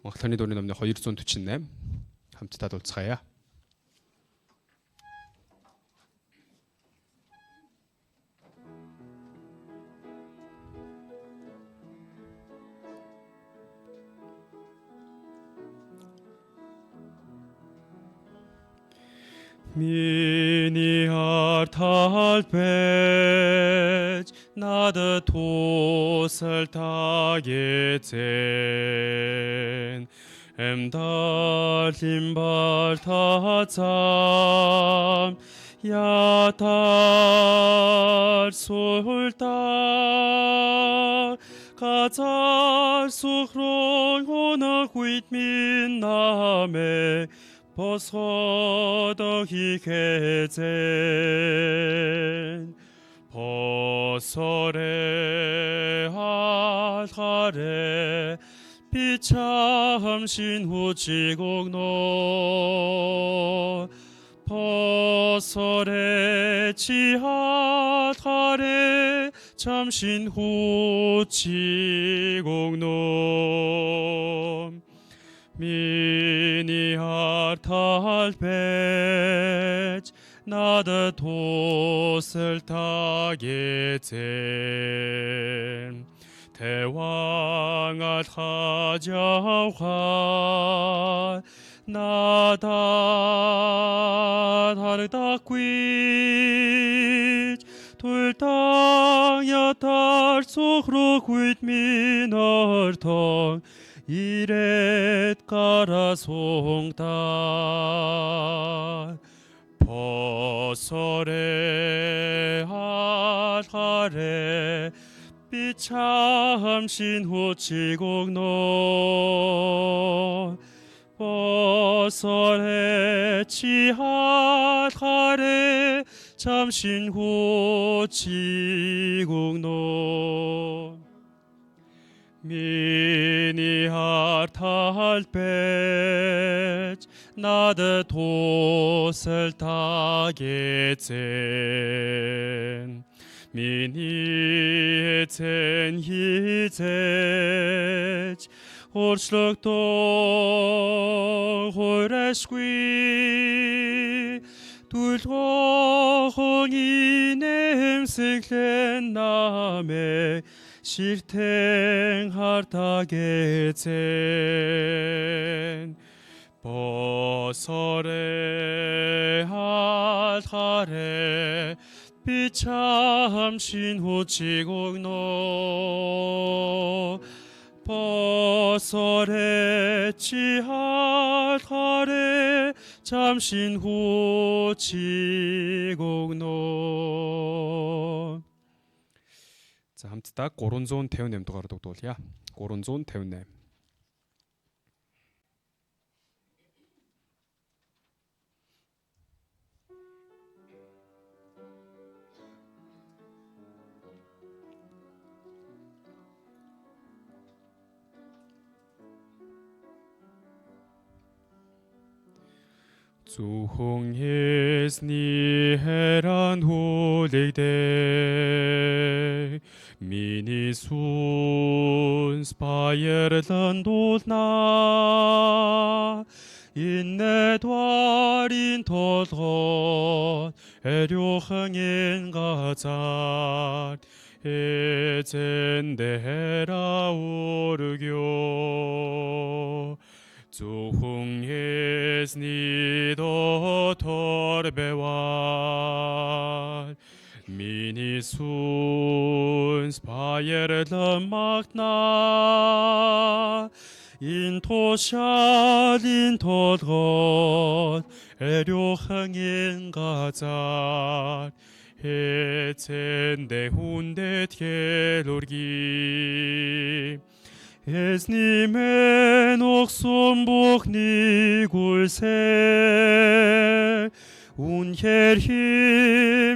Монголын дууны номны 248 хамтдаа дуулцгаая. Миний ард талбэж надад тусалдаг эзэн амьдралын бартацам ятар султаа газар сухрон хонох үед минь намэ босгодох ихэзэн босоре алхаре би 참신 후치국노 버설에 지하탈에 참신 후치국노 Миний ард талбэж надад тусалдаг эзэн Тэван алхаж явхаар надад харагдахгүй Тултан ятар цохрох үед минь ортон ирээд гараа сунтаа Босоре алхаре би 참신 후치국노 버설에 지하탈에 참신 후치국노 Миний ард талбэж надад тусалдаг эзэн Миний эзэн хизээж өөрчлөгдөн хуурайшгүй Түлгөөн инээмсэглэн намайг ширтэн хардаг эзэн Босоре алхаре би 참신 후치국노 버설에 지하탈에 참신 후치국노. За хамтдаа 358 дугаар дуулъя. 358. Зөвхөн эзний хайранд хүлэгдэх миний сүнс баярлан дуулна. Энэ дуарын толгой ариухан энэ газар эзэн дээр өргөё. Зөвхөн эзний дотор байвал миний сүнс баярлан магтана. Энэ тушаалын толгой ариухан энэ газар эзэндээ хүндэтгэл өргөе. Эзний мэн огсон бүхнийг үлсээ үнэхээр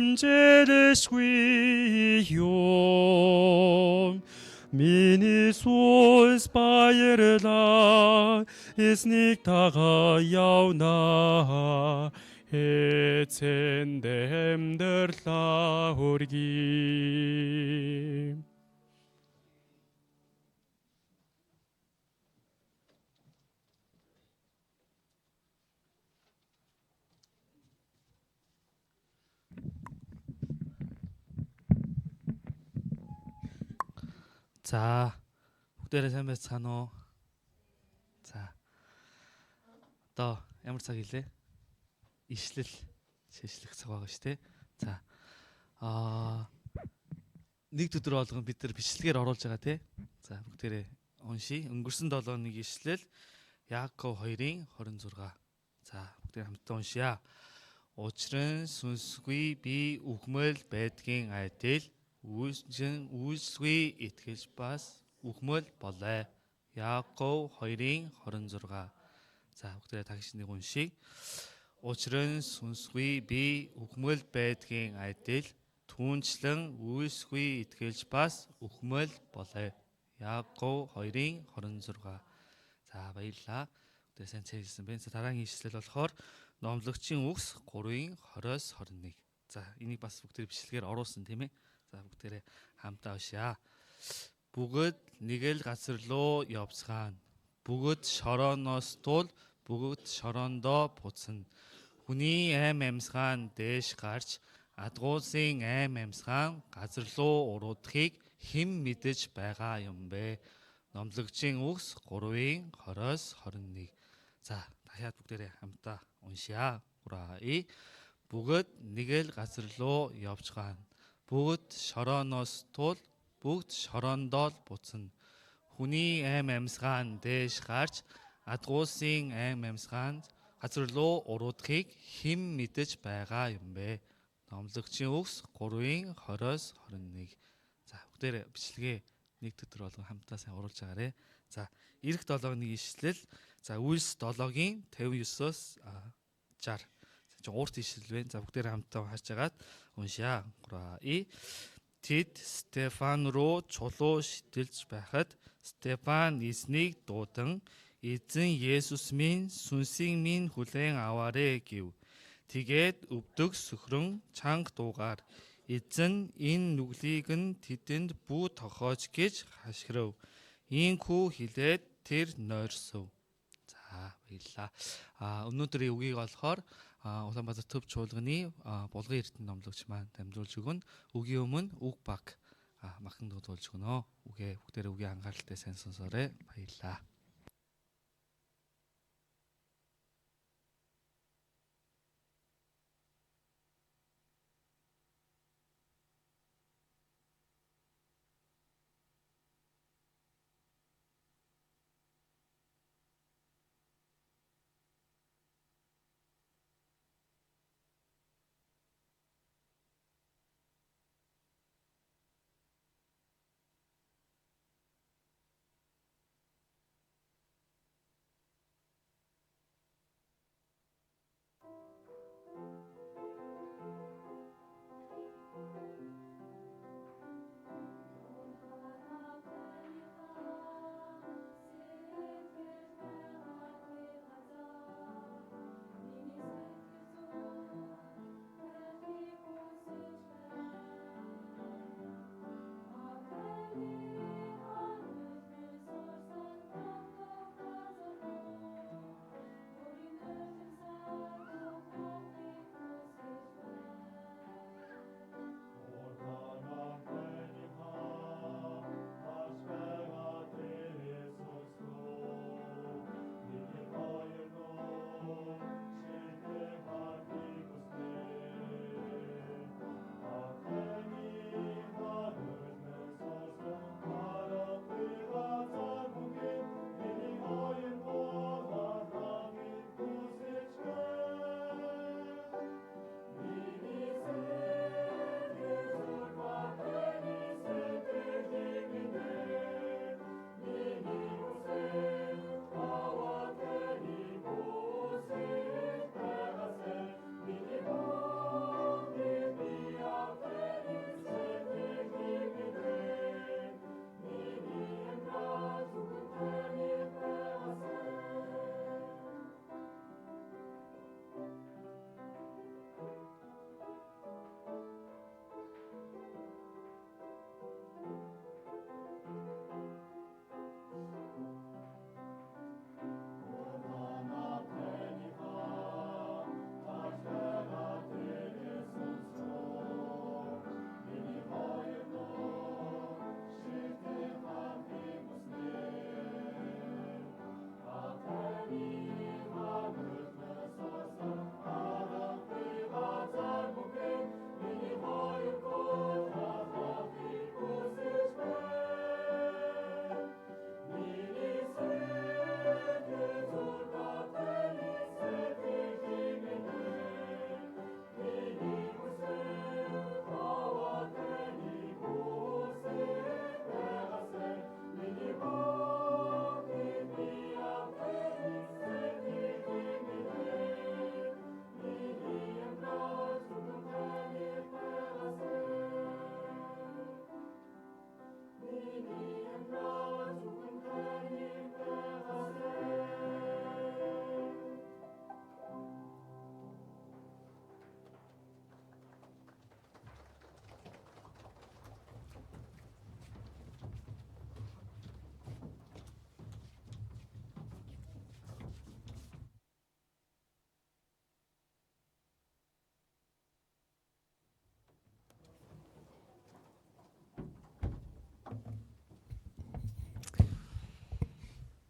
хэмжээлэшгүй юм. Миний сүнс баярлаа эзнийг дагаа явна. Эзэндээ амьдралаа хүргэе. За, бүгдээрээ сайн байцгаана уу? За. Одоо ямар цаг илээ? Ишлэл шишлэх цаг байгаа шүү дээ. За. Нэг өдөр болгон бид нар бичлэгээр оруулж байгаа тий. За, бүгдээрээ уншия. Өнгөрсөн 7 нэг ишлэл Яаков 2:26. За, бүгдээр хамтдаа уншия. Учир нь сүнсгүй би үхмэл байдгийн адил үйлсгүй итгэж бас үхмэл болоо. Яаков 2:26. За, бүгдээ тагш нэг уншия. Учир нь сүнсгүй би үхмэл байдгийн адил түүнчлэн үйлсгүй итгэж бас үхмэл болоо. Яаков 2:26. За, баярлалаа. Бүгдээ сайн цээжилсэн байна. За, дараагийн ишлэл болохоор Номлогчийн үгс 3:20-21. За, энийг бас бүгдээ бичлэгээр оруулсан тийм ээ. За, бүгдээрээ хамтаа уншъя. Бүгд нэг л газар руу явцгаана. Бүгд шорооноос тул бүгд шороондоо буцна. Хүний ам амьсгаан дээш гарч адгуулсын ам амьсгаан газар руу уруудахыг хэн мэдэж байгаа юм бэ? Номлогчийн үгс 3:20-21. За, дахиад бүгдээрээ хамтаа уншъя. 3 Бүгд нэг л газар руу явцгаана. Бүгд шорооноос тул бүгд шороондоо л буцна. Хүний ам амьсгаан дээш гарч адгуулсын ам амьсгаан газар руу уруудахыг хэн мэдэж байгаа юм бэ? Номлогчийн үгс 3:20-21. За, бүгдээр бичлэгээ нэг өдөр болгон хамтдаа сайн оруулж агаарэ. За, ирэх 7-ны ишлэл, за, Үйлс 7-гийн 59-оос 60. За, урт ишлэл байна. За, бүгдээр хамтдаа харж агаад уншъя. 3 Тэд Стефан руу чулуу шидэлж байхад Стефан эзнийг дуудан эзэн Есүс минь сүнсийг минь хүлээн аваарэ гэв. Тэгээд өвдөг сөхрөн чанга дуугаар эзэн энэ нүглийг нь тэдэнд бүү тохиож гэж хашгирав. Ийхүү хэлээд тэр нойрсов. За, баярлалаа. Өнөөдрийн үгийг болохоор Улаанбаатар төв чуулганы Булган Эрдэнэ номлогч маань дамжуулж өгнө. Үгийн өмнө үг баг махан дуудуулж өгнө. Үгээ бүгдээрээ үгийн анхааралтай сайн сонсоорой. Баярлалаа.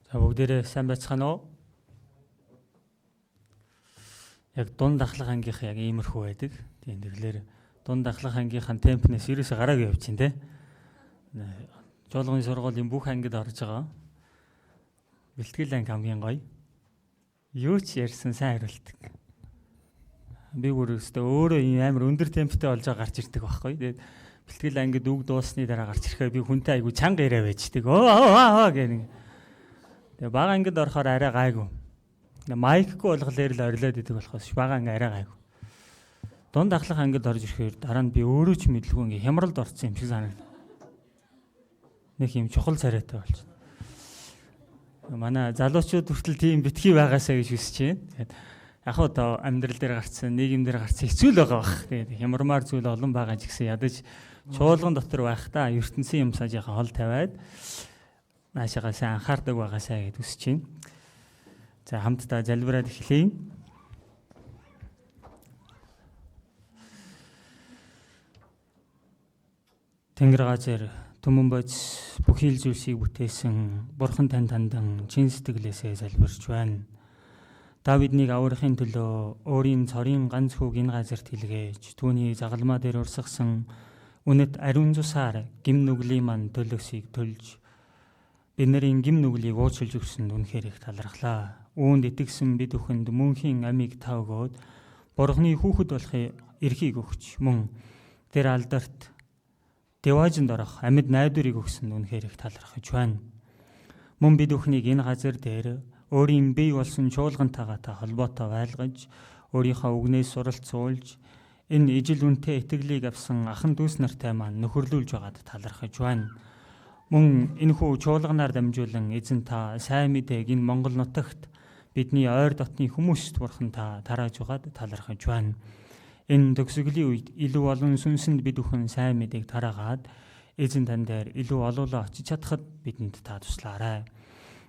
За бүгдээрээ сайн байцгаана уу? Яг дунд ахлах ангийнх яг иймэрхүү байдаг. Тийм, тэгэхээр дунд ахлах ангийнхан темпнээс ерөөсөө гараагүй явчихин те. Жуулгын сургуулийн бүх ангид орж байгаа. Бэлтгэл анги хамгийн гоё. Юу ч ярьсан сайн хариулдаг. Би бүр өстө өөрөө ийм амар өндөр темптэй болж байгаа гарч ирдэг байхгүй. Тэгээд бэлтгэл ангид үг дууссаны дараа гарч ирэхээр би хүнтэй айгу чанга яриа байждаг. Оо гэх нэг. Тэгээ бага ангид орохоор арай гайгүй. Майкгүй болохоор л орилоод идэг болохоос бага анги арай гайгүй. Дунд ахлах ангид орж ирэхээр дараа нь би өөрөө ч мэдлгүй ингээ хямралд орсон юм шиг санагдав. Нэг юм чухал царайтай болчихно. Манай залуучууд хүртэл тийм битгий байгаасаа гэж хүсэж байна. Тэгээд яг хөө одоо амьдрал дээр гарцсан, нийгэм дээр гарцсан хэцүү л байгаа бах. Тэгээд хямармаар зүйл олон байгаа ч гэсэн ядаж чуулган дотор байхдаа ертөнцийн юм сажийнхаа хол тавиад наашаага сайн анхаардаг байгаасаа гэж хүсэж байна. За хамтдаа залбираад эхлэе. Тэнгэр газар түмэн боц бүхий л зүйлсийг бүтээсэн Бурхан танд хандан чин сэтгэлээсээ залбирч байна. Та биднийг аврахын төлөө өөрийн цорын ганц хүүг энэ газарт илгээж түүний загалмаа дээр урсгасан үнэт ариун цусаар гим нүглийн мань төлөөсийг төлж бидний гим нүглийг уучлж өгсөнд үнэхээр их талархлаа. Үүнд итгэсэн бид бүхэнд мөнхийн амийг та өгөөд Бурхны хүүхэд болохыг эрхийг өгч мөн тэр алдарт Деважинд орох амьд найдварыг өгсөнд үнэхээр их талархаж байна. Мөн бид бүхнийг энэ газар дээр өөрийн бий болсон чуулгантайгаа та холбоотой байлгаж өөрийнхөө үгнээс суралцуулж энэ ижил үнэтэй итгэлийг авсан ахан дүүс нартай маань нөхөрлүүлж байгаад талархаж байна. Мөн энэхүү чуулганаар дамжуулан эзэн та сайн мэдээг энэ Монгол нутагт бидний ойр дотны хүмүүст бурхан та тарааж байгаад талархаж байна. Энэ төгсгөлийн үед илүү олон сүнсэнд бид бүхэн сайн мэдээг тараагаад эзэн тань дээр илүү олуулаа очиж чадхад бидэнд та туслаарай.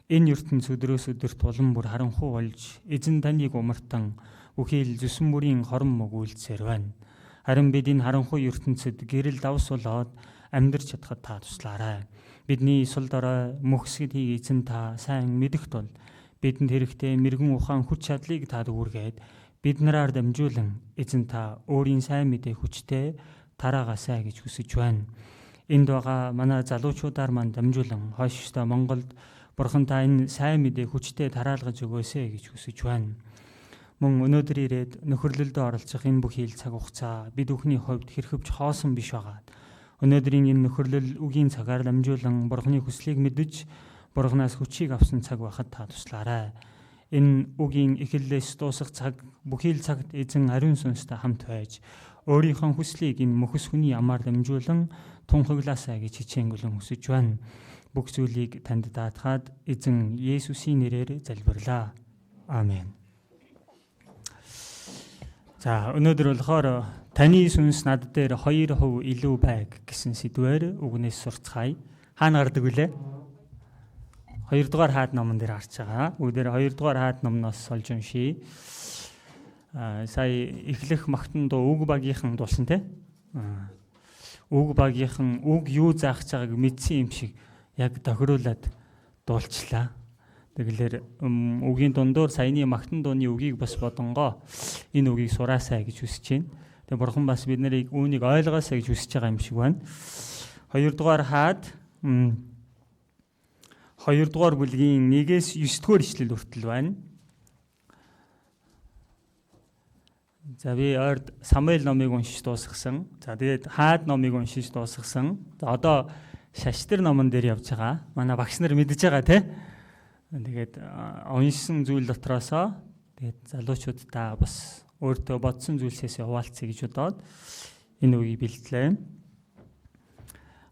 Энэ ертөнц өдрөөс өдөрт улам бүр харанхуй болж эзэн таныг умартан бүхий л зүсэн бүрийн хорон мөг үйлцээр байна. Харин бид энэ харанхуй ертөнцид гэрэл давс болоод амьдрч чадхад та туслаарай. Бидний сул дорой мөхсгдийг эзэн та сайн мэдэх тул бидэнд хэрэгтэй мэрэгэн ухаан хүч чадлыг та дүүргээд биднэрээр дамжуулан эзэн та өөрийн сайн мэдээ хүчтэй тараагаасай гэж хүсэж байна. Энд байгаа манай залуучуудаар маань дамжуулан хойшдоо Монголд Бурхан та энэ сайн мэдээ хүчтэй тараалгаж өгөөсэй гэж хүсэж байна. Мөн өнөөдөр ирээд нөхөрлөлдөө оролцох энэ бүхий л цаг хугацаа бид бүхний хувьд хэрхэвч хоосон биш байгаа. Өнөөдрийн энэ нөхөрлөл үгийн цагаар дамжуулан Бурханы хүслийг мэдэж Бурханаас хүчийг авсан цаг байхад та туслаарай. Энэ үгийн эхлэлээс дуусах цаг бүхий л цагт эзэн ариун сүнстэй хамт байж өөрийнхөө хүслийг энэ мөхөс хүний амаар дамжуулан тунхаглаасай гэж хичээнгүлэн хүсэж байна. Бүх зүйлийг танд даатгаад эзэн Есүсийн нэрээр залбирлаа. Амен. За өнөөдөр болохоор таны сүнс над дээр 2% илүү байг гэсэн сэдвээр үгнээс сурцгаая. Хаана гардаг вүлээ? 2 дугаар хаад номон дээр гарч байгаа. Бүгдээр 2 дугаар хаад номноос олж уншийе. Сая эхлэх магтан дуу үг багийнхан дуулсан те. Үг багийнхан үг юу заах гэж байгааг мэдсэн юм шиг яг тохируулаад дуулчлаа. Тэгэхээр үгийн дундуур саяны магтан дууны үгийг бас бодонгоо энэ үгийг сураасай гэж хүсэж байна. Тэгээ бурхан бас бид нарыг үүнийг ойлгоосай гэж хүсэж байгаа юм шиг байна. 2 дугаар хаад 2 дугаар бүлгийн 1-ээс 9 дугаар ишлэл хүртэл байна. За би ойрд Самуэль номыг уншиж дуусгасан. За тэгээд хаад номыг уншиж дуусгасан. За одоо Шаштар номон дээр явж байгаа. Манай багш нар мэдж байгаа те. Тэгээд уншсан зүйл дотроосоо тэгээд залуучуудаа бас өөртөө бодсон зүйлсээс хуваалцъя гэж бодоод энэ үгийг бэлтлээ.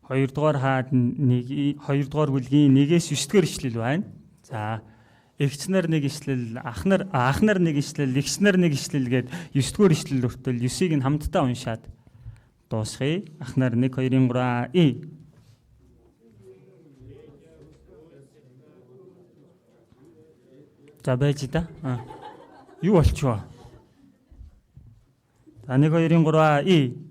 2 дугаар хаад 1 2 дугаар бүлгийн 1-ээс 9 дугаар ишлэл байна. За эгч нар нэг ишлэл, ах нар нэг ишлэл, эгч нар нэг ишлэл гээд 9 дугаар ишлэл хүртэл 9-ийг нь хамтдаа уншаад дуусгая. Ах нар 1 2 3 и. За байж да. Юу болчихвоо? За 1 2 3 и.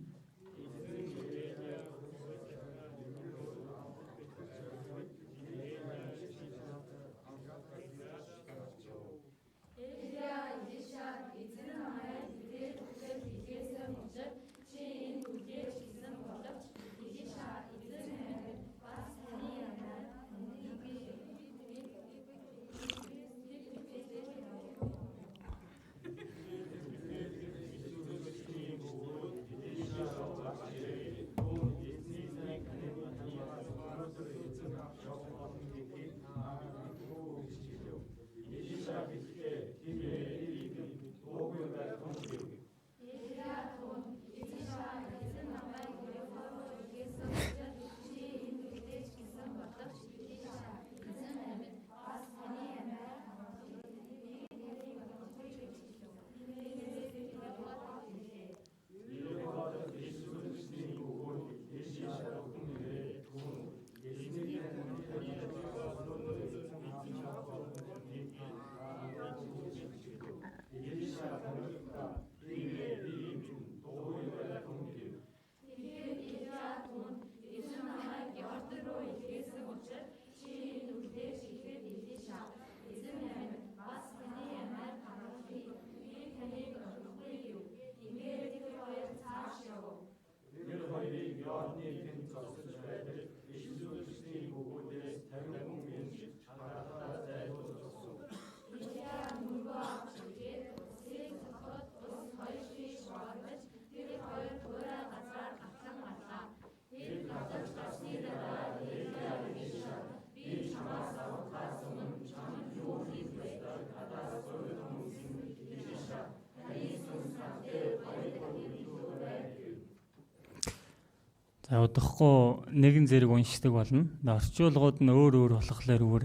За удахгүй нэгэн зэрэг уншдаг болно. Орчуулгууд нь өөр өөр болохоор өөр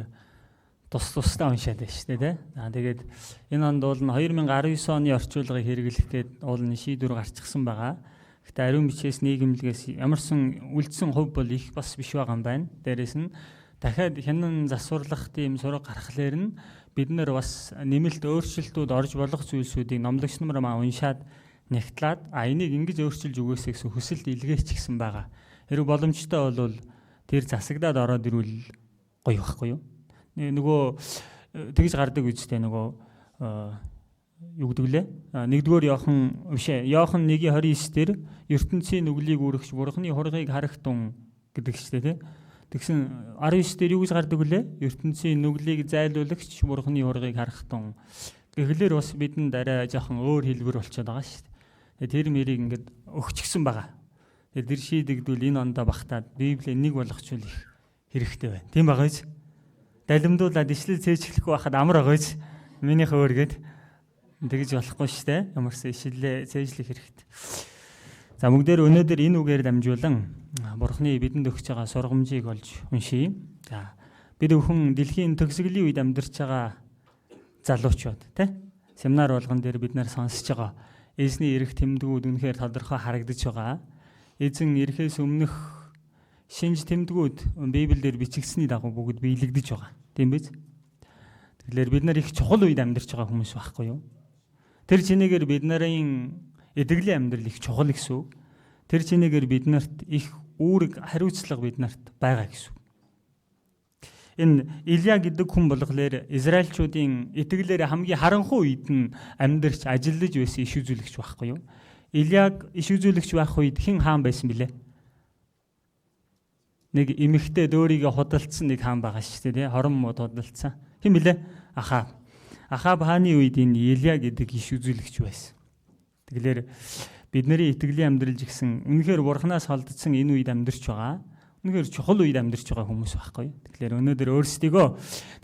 тус тусдаа уншаад байна шүү дээ, тэ. За тэгээд энэ онд бол 2019 оны орчуулгыг хэрэглэх гээд уул нь шийдвэр гарчихсан байгаа. Гэхдээ ариун бичээс нийгэмлэгээс ямарсан үлдсэн хувь бол их бас биш байгаа юм байна. Дээрээс нь дахиад хянан засварлах тийм сураг гаргахлаар нь бид нар бас нэмэлт өөрчлөлтүүд орж болох зүйлсүүдийг номлогч нар маа уншаад нягтлаад энийг ингэж өөрчилж өгөөсэй гэсэн хүсэлт илгээч гэсэн байгаа. Хэрэг боломжтой бол тэр засагдаад ороод ирвэл гоё байхгүй юу? Нөгөө тэгж гардаг үстэй нөгөө юу гэдэг лээ? Нэгдүгээр Иохан биш ээ. Иохан 1:29 дээр ертөнцийн нүглийг үүрэгч Бурхны хургийг харахтун гэдэг чтэй тий. Тэгсэн 19 дээр юу гэж гардаг вүлээ? Ертөнцийн нүглийг зайлуулагч Бурхны хургийг харахтун. Гэхлээр бас бидэнд арай жоохон өөр хэлбэр болчиход байгаа шүү дээ. Тэр мэрийг ингээд өгчихсөн байгаа. Тэгээд тэр шийдэгдвэл энэ ондоо багтаад Библийг нэг болгочвол их хэрэгтэй байна. Тийм байгаа биз? Далимдуулаад ишлэл цээжлэхгүй байхад амар байгаа биз? Минийх өөр гээд тэгж болохгүй шүү дээ. Ямарсан ишлэлээ цээжлэх хэрэгтэй. За бүгдээр өнөөдөр энэ үгээр дамжуулан Бурхны бидэнд өгч байгаа сургамжийг олж уншийе. За бид бүхэн дэлхийн төгсгөлийн үед амьдарч байгаа залуучууд тий. Семинар болгон дээр бид нар сонсож байгаа эзний ирэх тэмдгүүд үнэхээр тодорхой харагдаж байгаа. Эзэн ирэхээс өмнөх шинж тэмдгүүд Библиэлд бичигдсэний дагуу бүгд биелэгдэж байгаа. Тийм биз? Тэгэхээр бид нар их чухал үед амьдарч байгаа хүмүүс байхгүй юу? Тэр чинээгээр бид нарын итгэлийн амьдрал их чухал гэсэн үг. Тэр чинээгээр бид нарт их үүрэг хариуцлага бид нарт байгаа гэсэн үг. Энэ Илия гэдэг хүн болохоор Израильчуудын итгэлээр хамгийн харанхуй үед нь амьдарч ажиллаж байсан иш үзүүлэгч байхгүй юу? Илияг иш үзүүлэгч байх үед хэн хаан байсан бilé? Нэг эмэгтэй дөөрийгөө худалдсан нэг хаан байгаа шүү дээ, тий? Хорон мод худалдсан. Хэн бilé? Ахаб. Ахаб хааны үед энэ Илия гэдэг иш үзүүлэгч байсан. Тэгэхээр бидний итгэлийн амьдрал жигсэн үнэхээр Бурханаас холдсон энэ үед амьдарч байгаа. Үнэхээр чухал үед амьдарч байгаа хүмүүс байхгүй. Тэгэхээр өнөөдөр өөрсдийгөө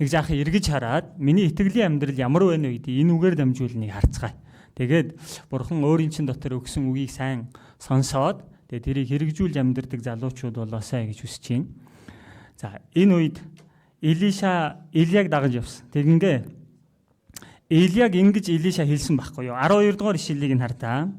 нэг жаахан эргэж хараад миний итгэлийн амьдрал ямар байна вэ гэдгийг энэ үгээр дамжуулан нэг харцгаая. Тэгээд Бурхан өөрийн чин дотор өгсөн үгийг сайн сонсоод тэгээд тэрийг хэрэгжүүлж амьдардаг залуучууд болоосай гэж хүсэж байна. За энэ үед Илиша Илияг дагаж явсан. Тэгингээ Илияг ингэж Илиша хэлсэн байхгүй юу? 12 дугаар ишлэлийг нь хартаа.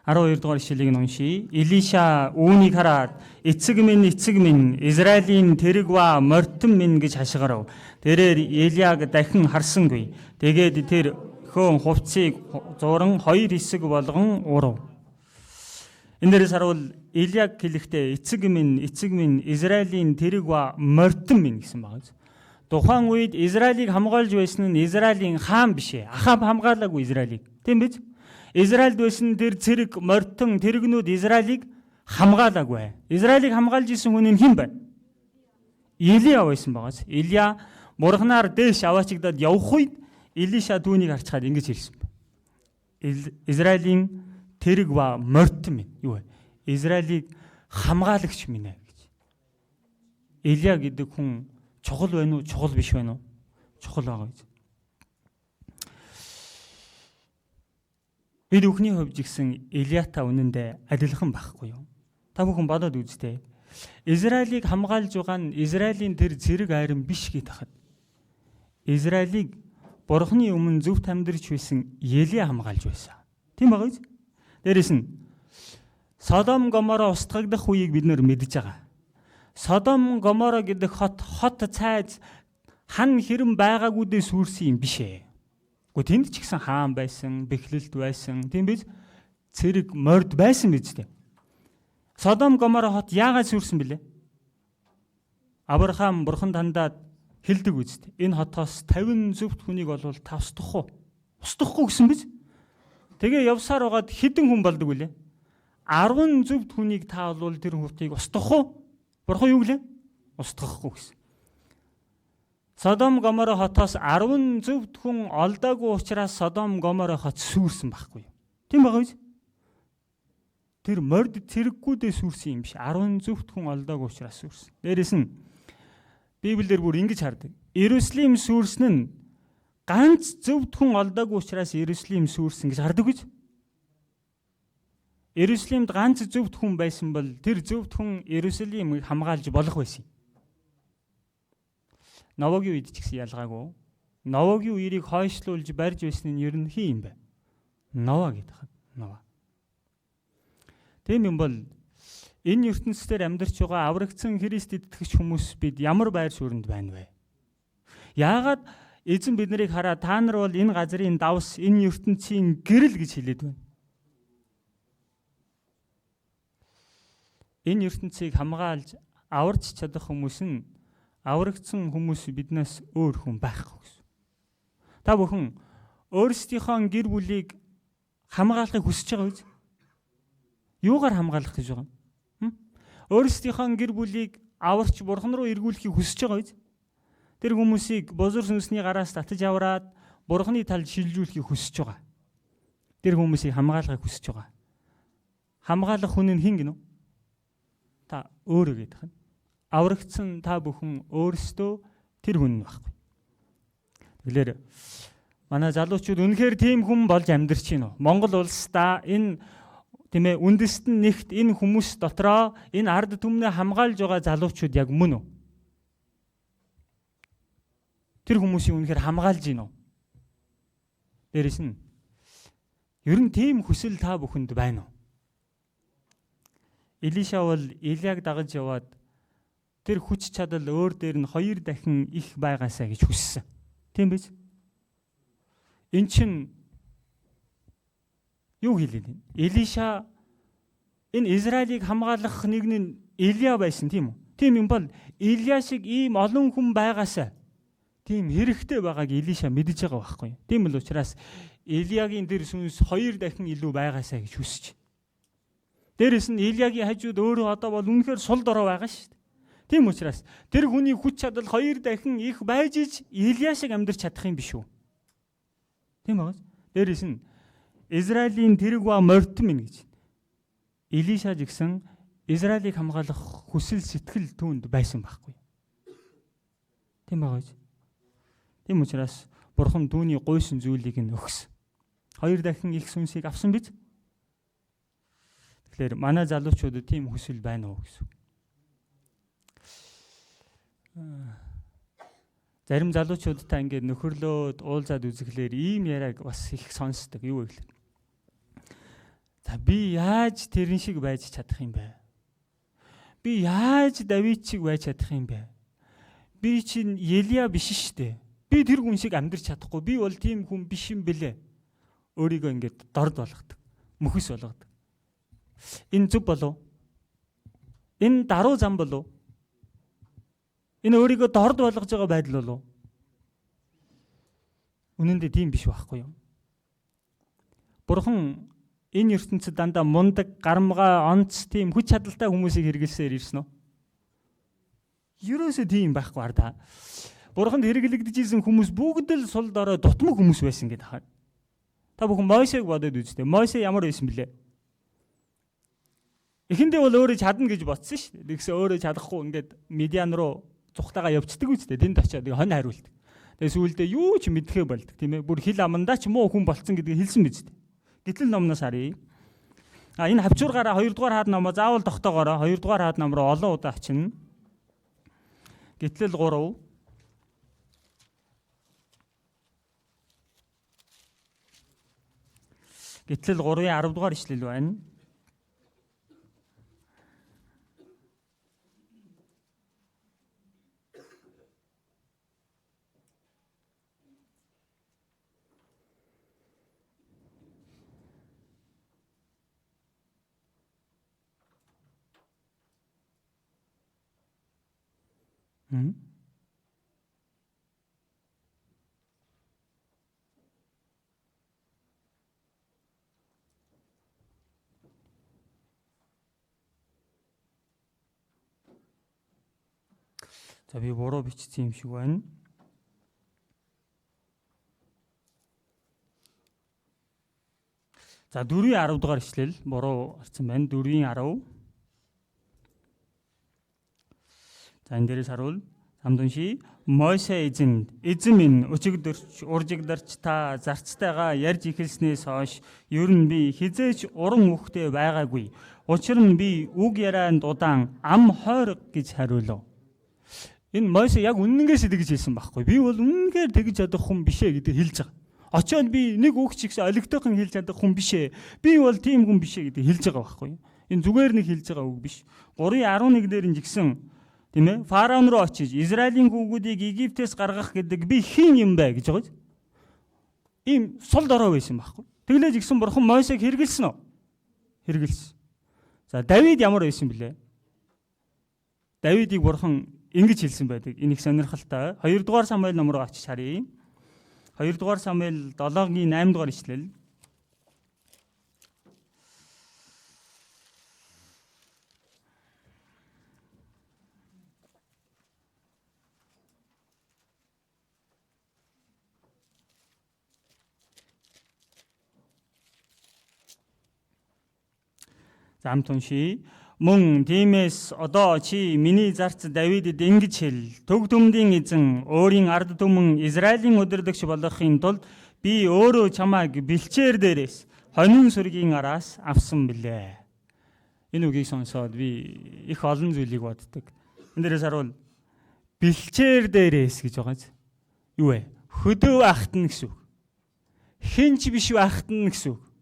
12 дугаар ишлэлийг нь уншийе. Илиша үүнийг хараад эцэг минь Израилийн тэрэг ба мортон минь гэж хашгирав. Тэрээр Илияг дахин харсангүй. Тэгээд тэр хөөн хувцсыг зуран хоёр хэсэг болгон урав. Энэ дээрээс харуул Илияг хэлэхдээ эцэг минь Израилийн тэрэг ба мортон минь гэсэн байгаа. Тухайн үед Израилийг хамгаалж байсан нь Израилийн хаан биш ээ. Ахаб хамгаалаагүй Израилийг. Тийм биз? Израильд байсан тэр цэрэг мортон тэрэгнүүд Израилийг хамгаалаагүй. Израилийг хамгаалж исэн хүн нь хэн бэ? Илия байсан байгаас. Илия Бурханаар дээш аваачигдаад явах үед Илиша түүнийг харчхаад ингэж хэлсэн бэ. Израилийн тэрэг ба мортон минь юу вэ? Израилийг хамгаалагч минь ээ гэж. Илия гэдэг хүн чухал байна уу, чухал биш байна уу? Чухал байгаа гэж. Бид бүхний хувьд жигсэн Илиятай үнэндээ адилхан байхгүй юу? Та бүхэн бодоод үзтээ. Израилийг хамгаалж байгаа нь Израилийн тэр зэрэг айран биш гээд хахад. Израилийг Бурхны өмнө зөвхт амьдарч байсан Илия хамгаалж байсан. Тийм байгаа биз? Дээрээс нь Содом Гоморо устгагдах үеийг бид нэр мэдж байгаа. Содом Гоморо гэдэг хот цайз хан хэрэм байгаагүйдээ сүрсэн юм биш ээ. Гэхдээ тэнд ч гэсэн хаан байсан, бэхлэлт байсан, тийм биз? Цэрэг морд байсан биз дээ. Содом Гоморо хот яагаад сүрсэн бilé? Авраам Бурхан дандаа хэлдэг үст. Энэ хотоос 50 зөвхт хүнийг олвол та устгах уу? Устгахгүй гэсэн биз? Тэгээ явсаар байгаад хэдэн хүн болдог вүлээ? 10 зөвхт хүнийг та олвол тэр хотыг устгах уу? Бурхан юу гэлээ? Устгахгүй гэсэн. Содом Гоморо хотоос 10 зөвхт хүн олдоогүй учраас Содом Гоморо хот сүрсэн байхгүй юу? Тийм байгаа биз? Тэр морд цэрэггүүдээ сүрсэн юм биш. 10 зөвхт хүн олдоогүй учраас сүрсэн. Дээрээс нь Библиэр бүр ингэж хардаг. Иерусалим сүрсэн нь ганц зөвхт хүн олдоогүй учраас Иерусалим сүрсэн гэж хардаг биз? Иерусалимд ганц зөвхт хүн байсан бол тэр зөвхт хүн Иерусалимыг хамгаалж болох байсан юм. Новогийн үед ч гэсэн ялгаагүй. Новогийн үерийг хойшлуулж барьж байсан нь ер нь хин юм бэ? Нова гэдэг юм. Нова. Тийм юм бол энэ ертөнцийн амьдарч байгаа аврагдсан Христ итгэгч хүмүүс бид ямар байр сууринд байна вэ? Яагаад эзэн биднийг хараа та нар бол энэ газрын давс, энэ ертөнцийн гэрэл гэж хэлээд байна? Энэ ертөнцийг хамгаалж аварч чадах хүмүүс нь аврагдсан хүмүүс биднээс өөр хүн байхгүй гэсэн. Та бүхэн өөрсдийнхөө гэр бүлийг хамгаалахыг хүсэж байгаа үз? Юугаар хамгаалах гэж байгаа юм? Өөрсдийнхөө гэр бүлийг аварч бурхан руу эргүүлэхийг хүсэж байгаа үз? Тэр хүмүүсийг бозор сүнсний гараас татаж авраад бурханы талд шилжүүлэхийг хүсэж байгаа. Тэр хүмүүсийг хамгаалахыг хүсэж байгаа. Хамгаалах хүн нь хэн гинэ? Та өөрөө гэдэг нь. Аврагдсан та бүхэн өөрсдөө тэр хүн нь байхгүй. Тэгэхээр манай залуучууд үнэхээр тийм хүн болж амьдарч байна уу? Монгол улсдаа энэ тийм үндэстэн нэгт энэ хүмүүс дотроо энэ ард түмнээ хамгаалж байгаа залуучууд яг мөн үү? Тэр хүмүүсийг үнэхээр хамгаалж байна уу? Дээрээс нь ер нь тийм хүсэл та бүхэнд байна уу? Илиша бол Илияг дагаж яваад тэр хүч чадал өөр дээр нь 2 дахин их байгаасаа гэж хүссэн. Тийм биз? Эн чинь юу хэлээд байна? Илиша энэ Израилийг хамгаалах нэг нь Илия байсан тийм үү? Тийм юм бол Илия шиг ийм олон хүн байгаасаа тийм хэрэгтэй байгааг Илиша мэдэж байгаа байхгүй юу? Тийм л учраас Илиягийн тэр сүнс 2 дахин илүү байгаасаа гэж хүсэж. Дээрээс нь Илиягийн хажууд өөрөө одоо бол үнэхээр сул дорой байгаа шүү дээ. Тийм учраас тэр хүний хүч чадал 2 дахин их байж ич Илия шиг амьдрч чадах юм биш үү? Тийм байгаас. Дээрээс нь Израилийн тэрэг ба морьт минь гэж. Илиша ч гэсэн Израилийг хамгаалах хүсэл сэтгэл түүнд байсан байхгүй. Тийм байгаас. Тийм учраас Бурхан түүний гуйсан зүйлийг нь өгсөн. 2 дахин их сүнсийг авсан биз? Тэгэхээр манай залуучуудад тийм хүсэл байна уу гэсэн. Зарим залуучуудтай ингээд нөхөрлөөд уулзаад үзэхлээр ийм яриаг бас их сонсдог. Юу вэ гэхлээр. За би яаж тэрэн шиг байж чадах юм бэ? Би яаж Давид шиг байж чадах юм бэ? Би чинь Елия биш шүү дээ. Би тэр хүн шиг амьдрч чадахгүй. Би бол тийм хүн биш юм бэлээ. Өөрийгөө ингээд дорд болгодог. Мөхөс болгодог. Энэ зөв болов? Энэ даруй зам болов? Энэ өөрийгөө дорд болгож байгаа байдал болов? Үнэн дээр тийм биш байхгүй юу? Бурхан энэ ертөнцид дандаа мундаг, гарамгай, онц тийм хүч чадалтай хүмүүсийг хэрэглэсээр ирсэн үү? Ерөөсөө тийм байхгүй ардаа. Бурханд хэрэглэгдэж исэн хүмүүс бүгд л сул дорой дутмаг хүмүүс байсан гэдэг хаа. Та бүхэн Мойсег бодоод үзтээ. Мойсе ямар байсан бilé? Эхэндээ бол өөрөө чадна гэж бодсон шүү дээ. Тэгсэн өөрөө чадахгүй ингээд медиан руу зүхтагаа явцдаг үстэй. Тэнд очиод хонь хариулдаг. Тэгээ сүүлдээ юу ч мэдхээ болдог тийм ээ. Бүр хил амандаа ч муу хүн болцсон гэдгийг хэлсэн биз дээ. Гэтэл номноос харъя. А энэ хавчуургаараа 2 дугаар хаад номоо заавал тогтоогоорой. 2 дугаар хаад ном руу олон удаа очино. Гэтэл 3. Гэтэл 3-ын 10 дугаар ишлэл байна. За би буруу бичсэн юм шиг байна. За 4-ийн 10 дугаар ишлэл буруу гарсан байна. 4-ийн 10. За энэ дээрээс харуул. Хамт уншия. Мойсе эзэнд эзэн минь өчигдөрч уржигдарч та зарцтайгаа ярьж эхэлснээс хойш ер нь би хизээч уран үхтэй байгаагүй. Учир нь би үг ярианд удаан ам хойрог гэж хариулав. Энэ Мойсе яг үнэнгээсээ тэгж хэлсэн байхгүй. Би бол үнэнгээр тэгж чадах хүн биш ээ гэдэг хэлж байгаа. Очоод би нэг үг ч ихсэн олигтойхон хэлж чадах хүн биш ээ. Би бол тийм хүн биш ээ гэдэг хэлж байгаа байхгүй. Энэ зүгээр нэг хэлж байгаа үг биш. 3:11 дээр нь жигсэн тийм ээ. Фараон руу очиж Израилийн хүүгүүдийг Египтээс гаргах гэдэг би хэн юм бэ гэж байгаа. Ийм сул дорой байсан байхгүй. Тэглээж игсэн бурхан Мойсег хэрэгэлсэн үү? Хэрэгэлсэн. За Давид ямар байсан бilé? Давидыг бурхан ингэж хэлсэн байдаг. Энэ их сонирхолтой. 2 дугаар Самуэль ном руу очиж харъя. 2 дугаар Самуэль 7-гийн 8 дугаар ишлэл. За амт уншия. Мөн тиймээс одоо чи миний зарц Давидэд ингэж хэл. Төг төмдийн эзэн өөрийн ард түмэн Израилийн удирдагч болгохын тулд би өөрөө чамайг бэлчээр дээрээс хонин сүргийн араас авсан билээ. Энэ үгийг сонсоод би их олон зүйлийг боддог. Энэ дээрээс харуул бэлчээр дээрээс гэж байгаа биз? Юу вэ? Хөдөө байхад нь гэсэн үг. Хэн ч биш байхад нь гэсэн үг.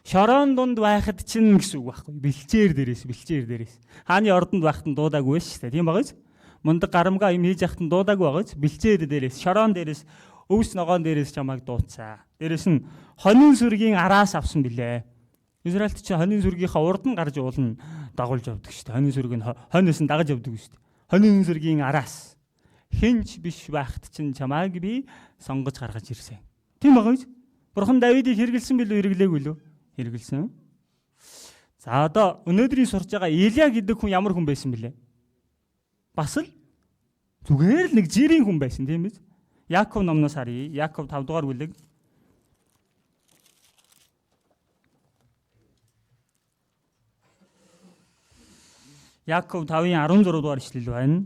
Шорон дунд байхад чинь гэсэн үг байхгүй. Бэлчээр дээрээс, бэлчээр дээрээс. Хааны ордонд байхад нь дуудаагүй шүү дээ. Тийм байгаа биз? Мундаг гарамгаа юм хийж яхад нь дуудаагүй байгаа биз? Бэлчээр дээрээс, шорон дээрээс, өвс ногоон дээрээс чамайг дуудсан. Дээрээс нь хонин сүргийн араас авсан билээ. Израильд чинь хонин сүргийнхаа урд нь гарч уулна дагуулж явдаг шүү дээ. Хонин сүрг нь хойноос нь дагаж явдаг шүү дээ. Хонин сүргийн араас хинч биш байхад чинь чамайг би сонгож гаргаж ирсэн. Тийм байгаа биз? Бурхан Давидыг хэрэгэлсэн билүү, хэрэглээгүй лүү? Хэрэгэлсэн. За одоо өнөөдрийн сурч байгаа Илия гэдэг хүн ямар хүн байсан бilé? Бас л зүгээр л нэг жирийн хүн байсан тийм биз? Яаков номноос харъя. Яаков 5 дугаар бүлэг. Яаков 5-ын 16 дугаар ишлэл байна.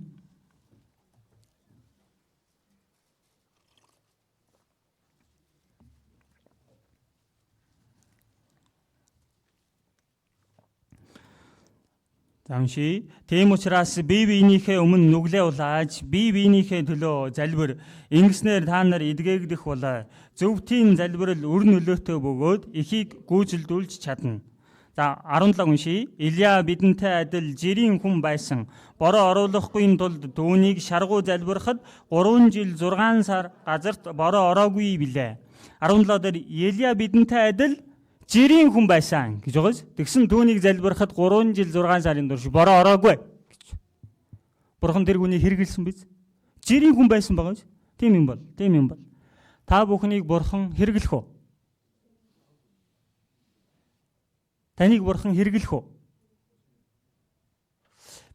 За уншия. Тийм учраас бие биенийхээ өмнө нүглээ улааж, бие биенийхээ төлөө залбир. Ингэснээр та нар эдгээгдэх болоо. Зөвхтийн залбирал үр нөлөөтэй бөгөөд ихийг гүйцэлдүүлж чадна. За 17 уншия. Илия бидэнтэй адил жирийн хүн байсан. Бороо оруулахгүй тулд түүнийг шаргуу залбирахад 3 жил 6 сар газарт бороо ороогүй билээ. 17 дээр Илия бидэнтэй адил жирийн хүн байсан гэж байгаа биз? Тэгсэн түүнийг залбирахад 3 жил 6 сарын турш бороо ороогүй гэж. Бурхан тэр хүнийг хэрэгэлсэн биз? Жирийн хүн байсан байгаа биз? Тийм юм бол, тийм юм бол. Та бүхнийг бурхан хэрэглэх үү? Таныг бурхан хэрэглэх үү?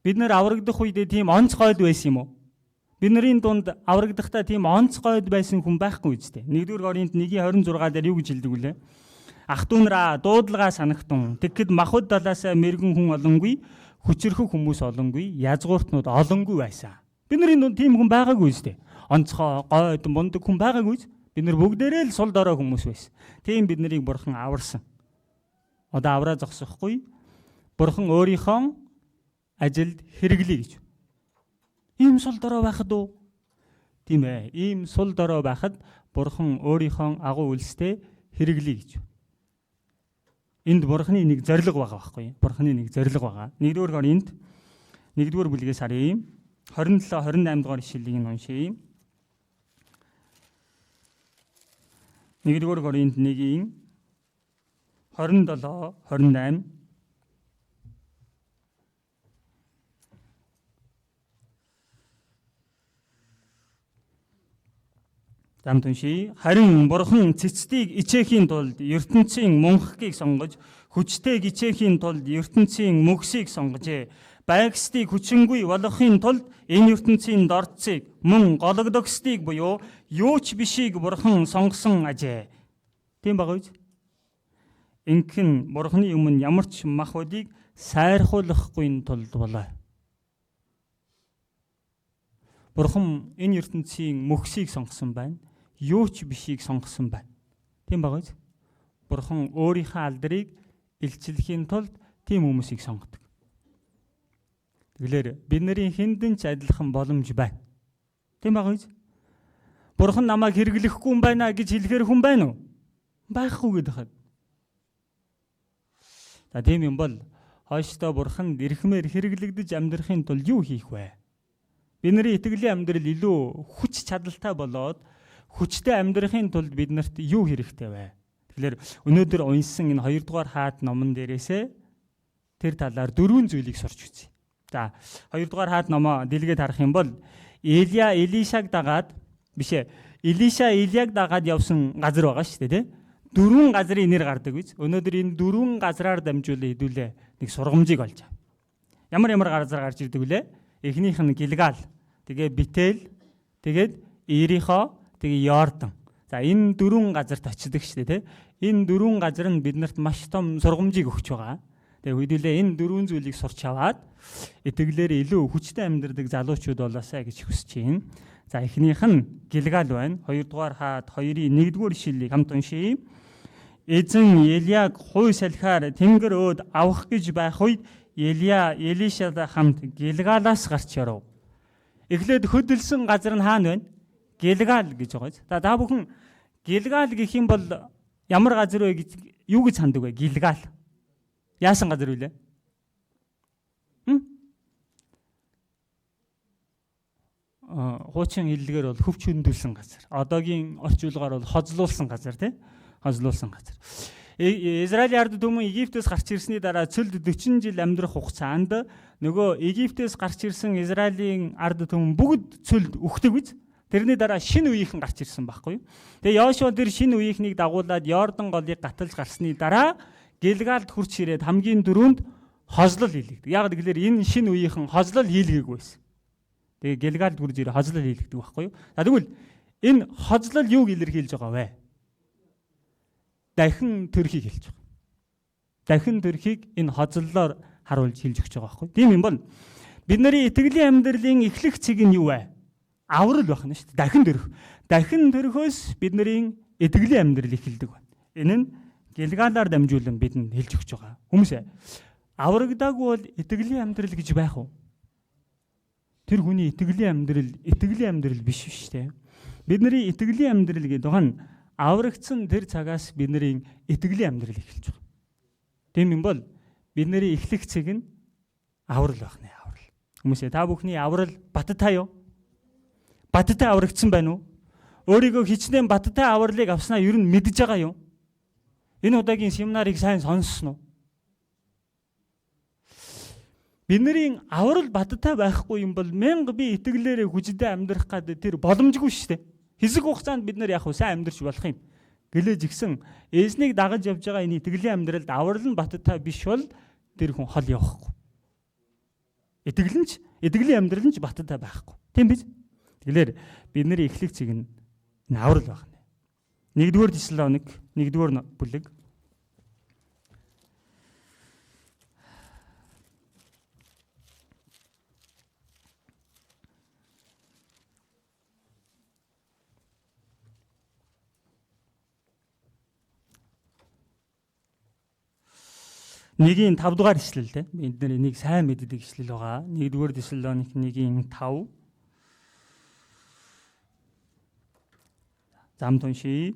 Бид нэр аврагдах үедээ тийм онцгойд байсан юм уу? Бидний дунд аврагдахдаа тийм онцгойд байсан хүн байхгүй үстэй. 1-р Коринт 1:26 дээр юу гэж хэлдэг вүлээ? Ах トゥ нараа дуудлагаа санагтун. Тэгэхэд махбод далаасаа мэрэгэн хүн олонгүй, хүчрхэг хүмүүс олонгүй, язгууртнууд олонгүй байсан. Бидний дунд тийм хүн байгаагүй үстэй. Онцгой, гойд, мундаг хүн байгаагүй. Бид нар бүгдээрээ л сул дорой хүмүүс байсан. Тийм бид нарыг бурхан аварсан. Одоо авраа зогсохгүй. Бурхан өөрийнхөө ажилд хэрэглэе гэж. Ийм сул дорой байхад уу? Тийм ээ. Ийм сул дорой байхад бурхан өөрийнхөө агуу үлстэй хэрэглэе гэж. Энд бурханы нэг зорилго байгаа байхгүй юу? Бурханы нэг зорилго байгаа. 1-р Коринт 1-р бүлгээс харъя. 27 28 дугаар ишлэлийг нь уншъя. 1-р Коринт 1-ийн 27 28. Замд уншия. Харин бурхан цэцдийг ичээхийн тулд ертөнцийн мунхгийг сонгож, хүчтэйг ичээхийн тулд ертөнцийн мөхсийг сонгожээ. Байгстыг хүчингүй болгохын тулд энэ ертөнцийн дорцыг мөн гологдогсдыг буюу юу ч бишийг бурхан сонгосон ажээ. Тийм байгаа биз? Ингэн бурханы өмнө ямар ч мах бодийг сайрхуулахгүй тулд болоо. Бурхан энэ ертөнцийн мөхсийг сонгосон байна. Юу ч бишийг сонгосон байна. Тийм байгаа биз? Бурхан өөрийнхөө алдрыг илчлэхийн тулд тийм хүмүүсийг сонгодог. Тэгэлэр бидний хэндэн ч адилхан боломж байна. Тийм байгаа биз? Бурхан намайг хэрэглэхгүй юм байна гэж хэлэхэр хүн байна уу? Байхгүй гэдэг хад. За тийм юм бол хойштоо Бурханд эрхмээр хэрэглэгдэж амьдрахын тулд юу хийх вэ? Бидний итгэлийн амьдрал илүү хүч чадалтай болоод хүчтэй амьдрахын тулд биднэрт юу хэрэгтэй вэ? Тэгэхээр өнөөдөр уншсан энэ 2 дугаар хаат номон дээрээсээ тэр талаар 4 зүйлийг сурч үзье. За 2 дугаар хаат номоо дэлгээд харах юм бол Илия Элишаг дагаад биш ээ Элиша Илияг дагаад явсан газар байгаа шүү дээ, тэ? 4 газрын нэр гардаг биз? Өнөөдөр энэ 4 газраар дамжуулан хэдүүлээ нэг сургамжийг олж авъя. Ямар ямар газар гарч ирдэг вүлээ? Эхнийх нь Гилгал, тэгээ Бител, тэгээд Иерихо, тэгээ Йордан. За энэ 4 газарт очдог шүү дээ, тэ? Энэ 4 газар нь биднэрт маш том сургамжийг өгч байгаа. Тэгээ хэдүүлээ энэ 4 зүйлийг сурч аваад итгэлээр илүү хүчтэй амьдардаг залуучууд болоосай гэж хүсэж байна. За эхнийх нь Гилгал байна. 2 дугаар хаат 2-ын 1-р ишлэлийг хамт уншийе. Эзэн Елияг хуй салхиар тэнгэр өөд авах гэж байх үед Елия Элишатай хамт Гилгалаас гарч ярив. Эхлээд хөдөлсөн газар нь хаана вэ? Гилгал гэж байгаа. За та бүхэн Гилгал гэх юм бол ямар газар вэ гэж юу гэж хандаг вэ? Гилгал. Яасан газар вэ? Хуучин хэллэгээр бол хөвч хөндүүлсэн газар. Одоогийн орчуулгаар бол хозлуулсан газар, тий? Хозлуулсан газар. Израилийн ард түмэн Египтээс гарч ирсний дараа цөлд 40 жил амьдрах хугацаанд нөгөө Египтээс гарч ирсэн Израилийн ард түмэн бүгд цөлд үхдэг биз? Тэрний дараа шинэ үеийнхэн гарч ирсэн байхгүй юу? Тэгээ Йошуа тэр шинэ үеийнхнийг дагуулад Йордан голыг гаталж гарсны дараа Гилгалд хурч ирээд хамгийн түрүүнд хозлол хийлэгдэг. Яг гэвэл энэ шинэ үеийнхэн хозлол хийлгээгүй байсан. Тэгээ Гилгалд хурж ирээ хозлол хийлэгдэг байхгүй юу? За тэгвэл энэ хозлол юуг илэрхийлж байгаа вэ? Дахин төрхийг хэлж байгаа. Дахин төрхийг энэ хозлолоор харуулж хэлж өгч байгаа байхгүй юу? Тийм юм бол бидний итгэлийн амьдралын эхлэх цэг нь юу вэ? Аврал байх нь шүү дээ. Дахин төрөх. Дахин төрхөөс бидний итгэлийн амьдрал эхэлдэг байна. Энэ нь Гилгалаар дамжуулан бидэнд хэлж өгч байгаа. Хүмүүсээ аврагдаагүй бол итгэлийн амьдрал гэж байх уу? Тэр хүний итгэлийн амьдрал биш шүү дээ. Бидний итгэлийн амьдрал гэдэг нь аврагдсан тэр цагаас бидний итгэлийн амьдрал эхэлж байгаа. Тийм юм бол бидний эхлэх цэг нь аврал байх нэ, аврал. Хүмүүсээ та бүхний аврал баттай юу? Баттай аврагдсан байна уу? Өөрийгөө хичнээн баттай авралыг авснаа ер нь мэдж байгаа юу? Энэ удаагийн семинарыг сайн сонссон уу? Бидний аврал баттай байхгүй юм бол мянга би итгэлээрээ хүчтэй амьдрах гэдэг тэр боломжгүй шүү дээ. Хэсэг хугацаанд бид нар яг хөө сайн амьдрч болох юм. Гэлээж гисэн эзнийг дагаж явж байгаа энэ итгэлийн амьдралд аврал нь баттай биш бол тэр хүн хол явахгүй. Итгэл нь ч итгэлийн амьдрал нь ч баттай байхгүй. Тийм биз? Тэгэлэр бидний эхлэх цэг нь энэ аврал байх нэ. 1-р Тесалоник 1-р бүлэг Нэгийн 5 дугаар ишлэл те. Бид нар энийг сайн мэддэг ишлэл байгаа. 1-р Тесалоник 1-ийн 5. Замд уншия.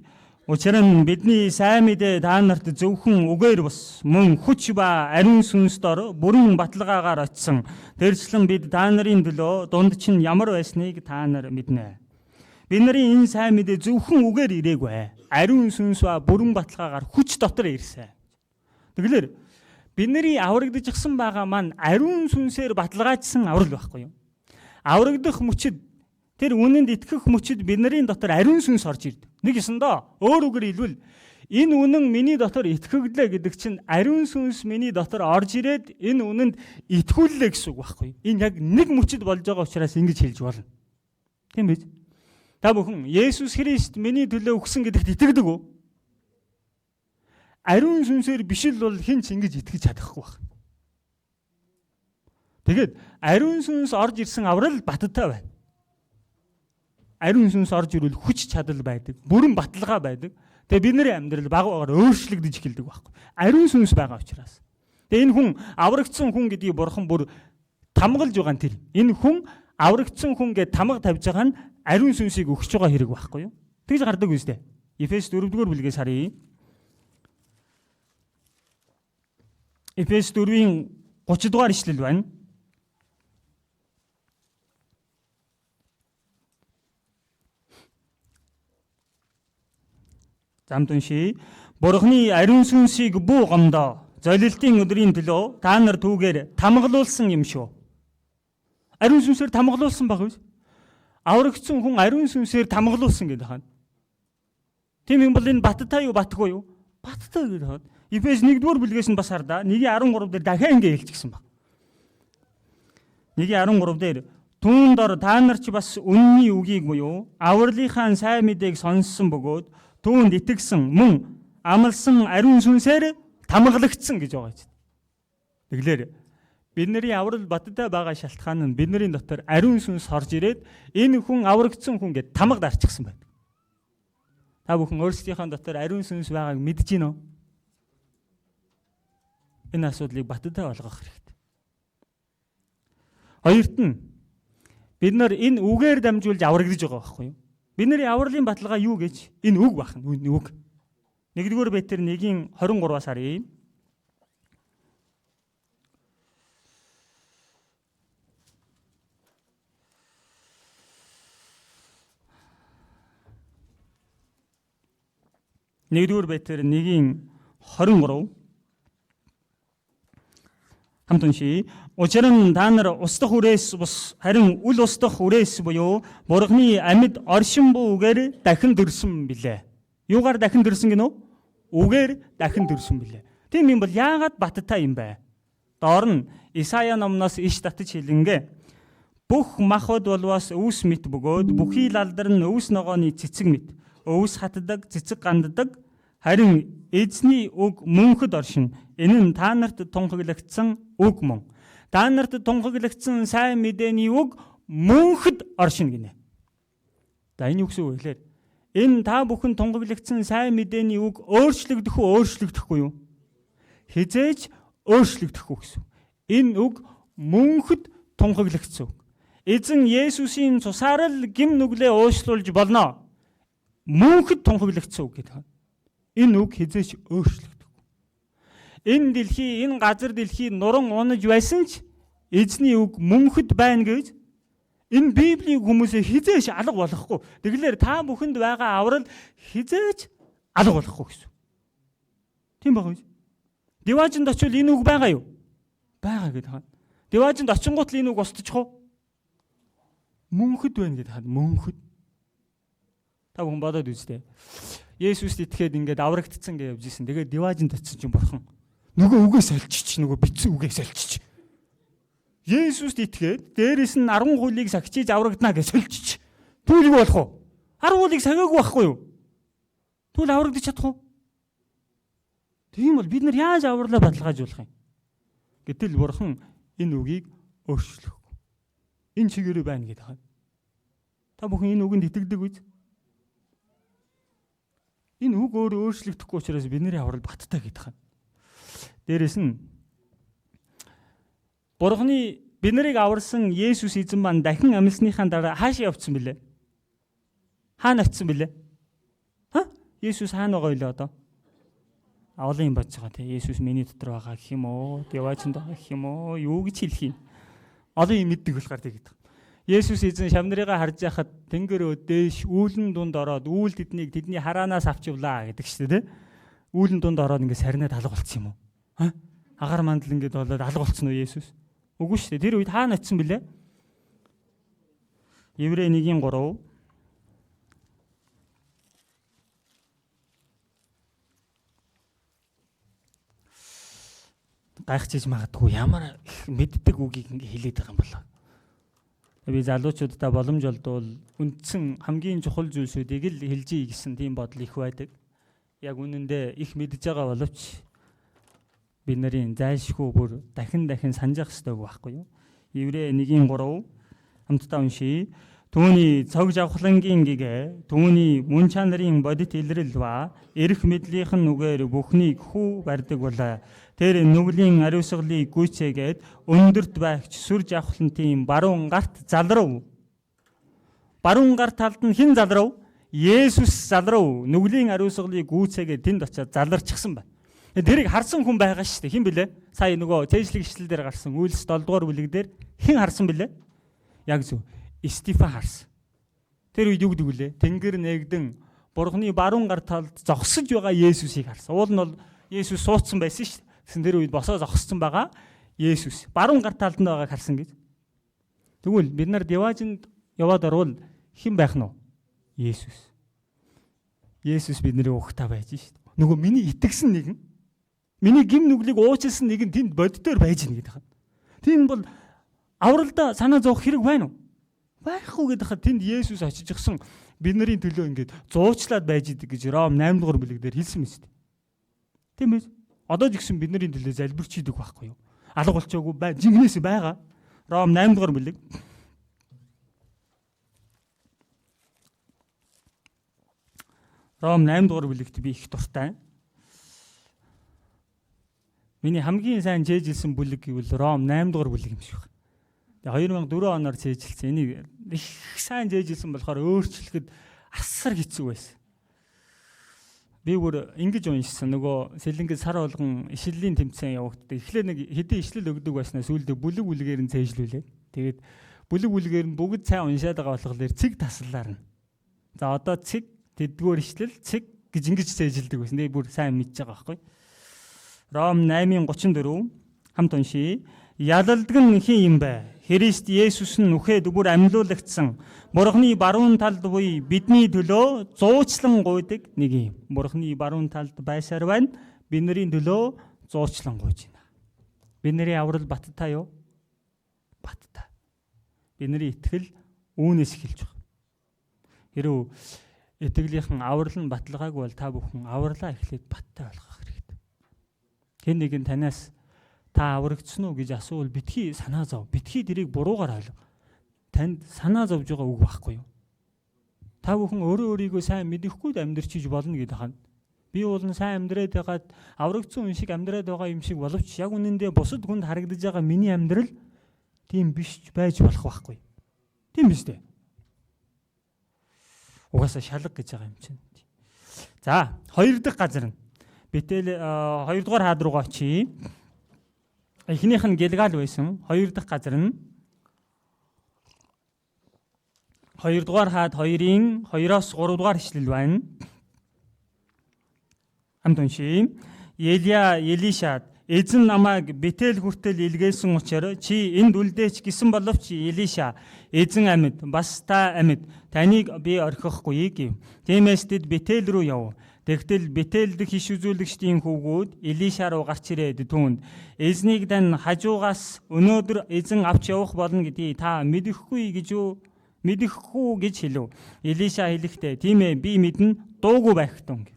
Учир нь бидний сайн мэдээ та нарт зөвхөн үгээр бус мөн хүч ба ариун сүнс дор бүрэн баталгаагаар очсон. Дээрчлэн бид та нарын төлөө дунд чинь ямар байсныг та нар мэднэ. Бидний энэ сайн мэдээ зөвхөн үгээр ирээгүй. Ариун сүнс ба бүрэн баталгаагаар хүч дотор ирсэн. Тэгэлэр бидний аврагдчихсан байгаа маань ариун сүнсээр баталгаажсан аврал байхгүй юу? Аврагдах мөчид тэр үнэнд итгэх мөчид бидний дотор ариун сүнс орж ирдэг. Нэг ёсондоо өөр үгээр хэлбэл энэ үнэн миний дотор итгэгдлээ гэдэг чинь ариун сүнс миний дотор орж ирээд энэ үнэнд итгүүллээ гэсэн үг байхгүй юу? Энэ яг нэг мөчид болж байгаа учраас ингэж хэлж болно. Тийм биз? Та бүхэн Есүс Христ миний төлөө өгсөн гэдэгт итгэдэг үү? Ариун сүнсээр биш л бол хэн ч ингэж итгэж чадахгүй байх. Тэгээд ариун сүнс орж ирсэн аврал баттай байна. Ариун сүнс орж ирвэл хүч чадал байдаг, бүрэн баталгаа байдаг. Тэгээ бидний амьдрал баг багаар өөрчлөгдөж эхэлдэг байхгүй. Ариун сүнс байгаа учраас. Тэгээ энэ хүн аврагдсан хүн гэдгийг бурхан бүр тамгалж байгаа нь тэр. Энэ хүн аврагдсан хүн гэж тамга тавьж байгаа нь ариун сүнсийг өгч байгаа хэрэг байхгүй юу? Тэгж гардаг үстэй. Эфес 4-р бүлгээс харъя. Эфес 4-ийн 30 дугаар ишлэл байна. Замд уншия. Бурхны ариун сүнсийг бүү гомдоо. Золилтын өдрийн төлөө та нар түүгээр тамгалуулсан юм шүү. Ариун сүнсээр тамгалуулсан баг биз? Аврагдсан хүн ариун сүнсээр тамгалуулсан гэдэг байна. Тийм юм бол энэ баттай юу батгүй юу? Баттай гэдэг байна. Эфес 1-р бүлгээс нь бас хардаа 1:13 дээр дахиад ингэ хэлчихсэн баг. 1:13 дээр түүн дор та нар ч бас үнний үгийг буюу авралынхаа сайн мэдээг сонссон бөгөөд түүнд итгэсэн мөн амлсан ариун сүнсээр тамгалагдсан гэж байгаа юм. Тэгэлэр бидний аврал баттай байгаа шалтгаан нь бидний дотор ариун сүнс орж ирээд энэ хүн аврагдсан хүн гэд тамга дарчихсан байдаг. Та бүхэн өөрсдийнхөө дотор ариун сүнс байгааг мэдэж гин үү? Энэ асуудлыг баттай болгох хэрэгтэй. Хоёрт нь бид нар энэ үгээр дамжуулж аврагдаж байгаа байхгүй юу? Бидний авралын баталгаа юу гэж? Энэ үг бахна. Энэ үг. 1-р Петр 1:23-аас харъя. Нэгдүгээр Петр 1:23 хамт уншия. Учир нь та нар устдах үрээс бус харин үл устдах үрээс буюу Бурхны амьд оршин буй үгээр дахин төрсөн билээ. Юугаар дахин төрсөн гинөө? Үгээр дахин төрсөн билээ. Тийм юм бол яагаад баттай юм бэ? Доор нь Исая номноос иш татаж хэлэнгээ. Бүх махбод болвоос өвс мэт бөгөөд бүхий л алдар нь өвс ногооны цэцэг мэт. Өвс хатдаг, цэцэг ганддаг. Харин эзний үг мөнхөд оршино. Энэ нь та нарт тунхаглагдсан үг мөн. Та нарт тунхаглагдсан сайн мэдээний үг мөнхөд оршино гинэ. За энэ юу гэсэн үг вэ? Энэ та бүхэн тунхаглагдсан сайн мэдээний үг өөрчлөгдөх үү, өөрчлөгдөхгүй юу? Хизээж өөрчлөгдөхгүй гэсэн. Энэ үг мөнхөд тунхаглагдсан үг. Эзэн Есүсийн цусаар л гим нүглээ уушлуулж болно. Мөнхөд тунхаглагдсан үг гэдэг. Энэ үг хизээч өөрчлөгдөхгүй. Энэ дэлхий, энэ газар дэлхий нуран унаж байсан ч эзний үг мөнхөд байна гэж энэ Библийг хүмүүсээ хизээч алга болохгүй. Тэгэлэр та бүхэнд байгаа аврал хизээч алга болохгүй гэсэн. Тийм баг үү? Диваажинд очивол энэ үг байгаа юу? Байгаа гэдэг хаана. Диваажинд очингуут л энэ үг устчих уу? Мөнхөд байна гэдэг хаана. Мөнхөд. Та бүхэн бодоод үзтээ. Есүст итгээд ингээд аврагдсан гэж явж исэн. Тэгээд диваажинд очисон чинь бурхан нөгөө үгээс олчич, нөгөө битсэн үгээс олчич. Есүст итгээд дээрэс нь 10 хуулийг сахичиж аврагдана гэж соличич. Тэгвэл юу болох вэ? 10 хуулийг сахиагүй байхгүй юу? Тэгвэл аврагдаж чадах уу? Тийм бол бид нар яаж авралаа баталгаажуулах юм? Гэтэл бурхан энэ үгийг өөрчлөхгүй. Энэ чигээрээ байна гэдэг байна. Та бүхэн энэ үгэнд итгэдэг үз? Энэ үг өөрөө өөрчлөгдөхгүй учраас бидний аврал баттай гэдэг байна. Дээрэс нь Бурхны биднийг аварсан Есүс эзэн маань дахин амьсныхаа дараа хаашаа явцсан бilé? Хаана очисон бilé? Ха? Есүс хаана байгаа вэ одоо? Олон юм бодож байгаа тий. Есүс миний дотор байгаа гэх юм уу? Диваажинд байгаа гэх юм уу? Юу гэж хэлэх юм? Олон юм мэддэг болохоор тэгээд. Есүс эзэн шав нарыгаа харж байхад тэнгэр дээш үүлэн дунд ороод үүл тэднийг тэдний хараанаас авч явлаа гэдэг чинь тий. Үүлэн дунд ороод ингээд сарнаад алга болцсон юм уу? Ха? Агаар мандал ингээд болоод алга болцсон уу Есүс? Үгүй шүү дээ. Тэр үед хаана очисон бilé? Еврей 1:3. Гайхчихж магадгүй ямар их мэддэг үгийг ингэ хэлээд байгаа юм болоо. Би залуучуудаа боломж олдвол үндсэн хамгийн чухал зүйлсүүдийг л хэлжий гэсэн тийм бодол их байдаг. Яг үнэндээ их мэдж байгаа боловч бид нарын зайлшгүй бүр дахин дахин санджах ёстой байхгүй юу? Еврей 1:3 хамтдаа уншийе. Түүний цог жавхлангийн гэгээ, түүний мөн чанарын бодит илрэл ба эрх мэдлийнх нь үгээр бүхнийг хүү барьдаг бол тэр нүглийн ариусгалыг гүйцээгээд өндөрт байгч сүр жавхлантын баруун гарт залрав. Баруун гар талд нь хэн залрав? Есүс залрав. Нүглийн ариусгалыг гүйцээгээд тэнд очиад заларчихсан байна. Тэрийг харсан хүн байгаа шүү дээ. Хэн блэ? Сая нөгөө цээжлэг ишлэл дээр гарсан Үйлс 7 дугаар бүлэг дээр хэн харсан блэ? Яг зөв. Стефан харсан. Тэр үед юу гэдэг вүлээ? Тэнгэр нээгдэн Бурхны баруун гар талд зогсож байгаа Есүсийг харсан. Уул нь бол Есүс суудсан байсан шүү дээ. Тэгсэн тэр үед босоо зогссон байгаа Есүс баруун гар талд нь байгааг харсан гэж. Тэгвэл бид нар диваажинд яваад орвол хэн байх нь вэ? Есүс. Есүс бидний угтаа байж шүү дээ. Нөгөө миний итгэсэн нэгэн, миний гим нүглийг уучлсан нэгэн тэнд боддоор байж гэнэ гэдэг байна. Тийм бол авралдаа санаа зовох хэрэг байна уу? Байхгүй гэдэг хаа тэнд Есүс очиж гисэн бидний төлөө ингээд зуучлаад байж идэг гэж Ром 8 дугаар бүлэг дээр хэлсэн мэт. Тийм ээ. Одоо ч гэсэн бидний төлөө залбирч идэг байхгүй юу? Алга болчоогүй бай. Жинхнээс байгаа. Ром 8 дугаар бүлэг. Ром 8 дугаар бүлэгт би их дуртай. Миний хамгийн сайн чэйжилсэн бүлэг гэвэл Ром 8 дугаар бүлэг юм шиг байна. 2004 оноор цээжилсэн. Энийг их сайн цээжилсэн болохоор өөрчлөхөд асар хэцүү байсан. Би бүр ингэж уншсан. Нөгөө Сэлэнгэ сар болгон ишлэлийн тэмцээн явагддаг. Эхлээ нэг хэдэн ишлэл өгдөг байснаа сүүлдээ бүлэг бүлгээр нь цээжлүүлээ. Тэгээд бүлэг бүлгээр нь бүгд сайн уншаад байгаа болохоор цэг таслаар нь. За одоо цэг тэдгүүр ишлэл цэг гэж ингэж цээжилдэг байсан. Тэгээд бүр сайн мэдж байгаа байхгүй. Ром 8:34 хамт уншийе. Ялалдаг нь хин юм бэ? Христ Есүс нь үхээд бүр амьлуулагдсан. Бурхны баруун талд буй бидний төлөө зуучлан гуйдаг нэг юм. Бурхны баруун талд байсаар байна. Бидний төлөө зуучлан гуйж байна. Бидний аврал баттай юу? Баттай. Бидний итгэл үүнээс эхэлж байгаа. Хэрвээ итгэлийнхэн аврал нь баталгаагүй бол та бүхэн авралаа эхлээд баттай болгох хэрэгтэй. Хэн нэгэн танаас та аврагдсан уу гэж асуувал битгий санаа зов. Битгий тэрийг буруугаар ойлго. Танд санаа зовж байгаа үг байхгүй юу? Та бүхэн өөрөө өөрийгөө сайн мэдэхгүй л амьдрчиж болно гэдэг хань. Би бол сайн амьдраад байгаад аврагдсан хүн шиг амьдраад байгаа юм шиг боловч яг үнэндээ бусад хүнд харагдаж байгаа миний амьдрал тийм биш байж болох байхгүй. Тийм биз дээ. Угаасаа шалга гэж байгаа юм чинь. За, хоёр дахь газар нь Бэтэл хоёрдугаар хаад руугаа очие. Эхнийх нь Гилгал байсан. Хоёр дахь газар нь хоёрдугаар хаад 2-ын 2-оос 3 дугаар ишлэл байна. Хамт уншийе. Елия Елишад эзэн намайг Бэтэл хүртэл илгээсэн учраас чи энд үлдээч гэсэн боловч Елиша эзэн амьд бас та амьд таныг би орхихгүй гэв. Тиймээс тэд Бэтэл рүү яв. Тэгтэл Бэтэл дэх иш үзүүлэгчдийн хүүгүүд Элиша руу гарч ирээд түүнд эзнийг тань хажуугаас өнөөдөр эзэн авч явах болно гэдгийг та мэдэхгүй гэж юу? Мэдэхгүй гэж хэлв. Элиша хэлэхдээ тийм ээ би мэднэ дуугүй байх тун гэв.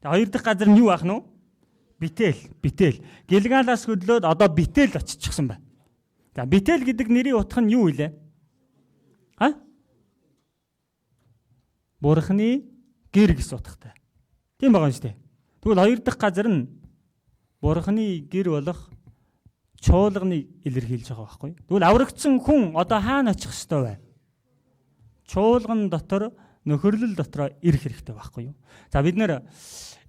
Хоёр дахь газар нь юу байх нь вэ? Бэтэл, Бэтэл. Гилгалаас хөдлөөд одоо Бэтэл очичихсан байна. За Бэтэл гэдэг нэрийн утга нь юу вэ? А? Бурхны гэр гэсэн утгатай. Тийм байгаа юм шүү дээ. Тэгвэл хоёр дахь газар нь Бурхны гэр болох чуулганыг илэрхийлж байгаа байхгүй. Тэгвэл аврагдсан хүн одоо хаана очих ёстой вэ? Чуулган дотор нөхөрлөл дотроо ирэх хэрэгтэй байхгүй юу? За бид нэр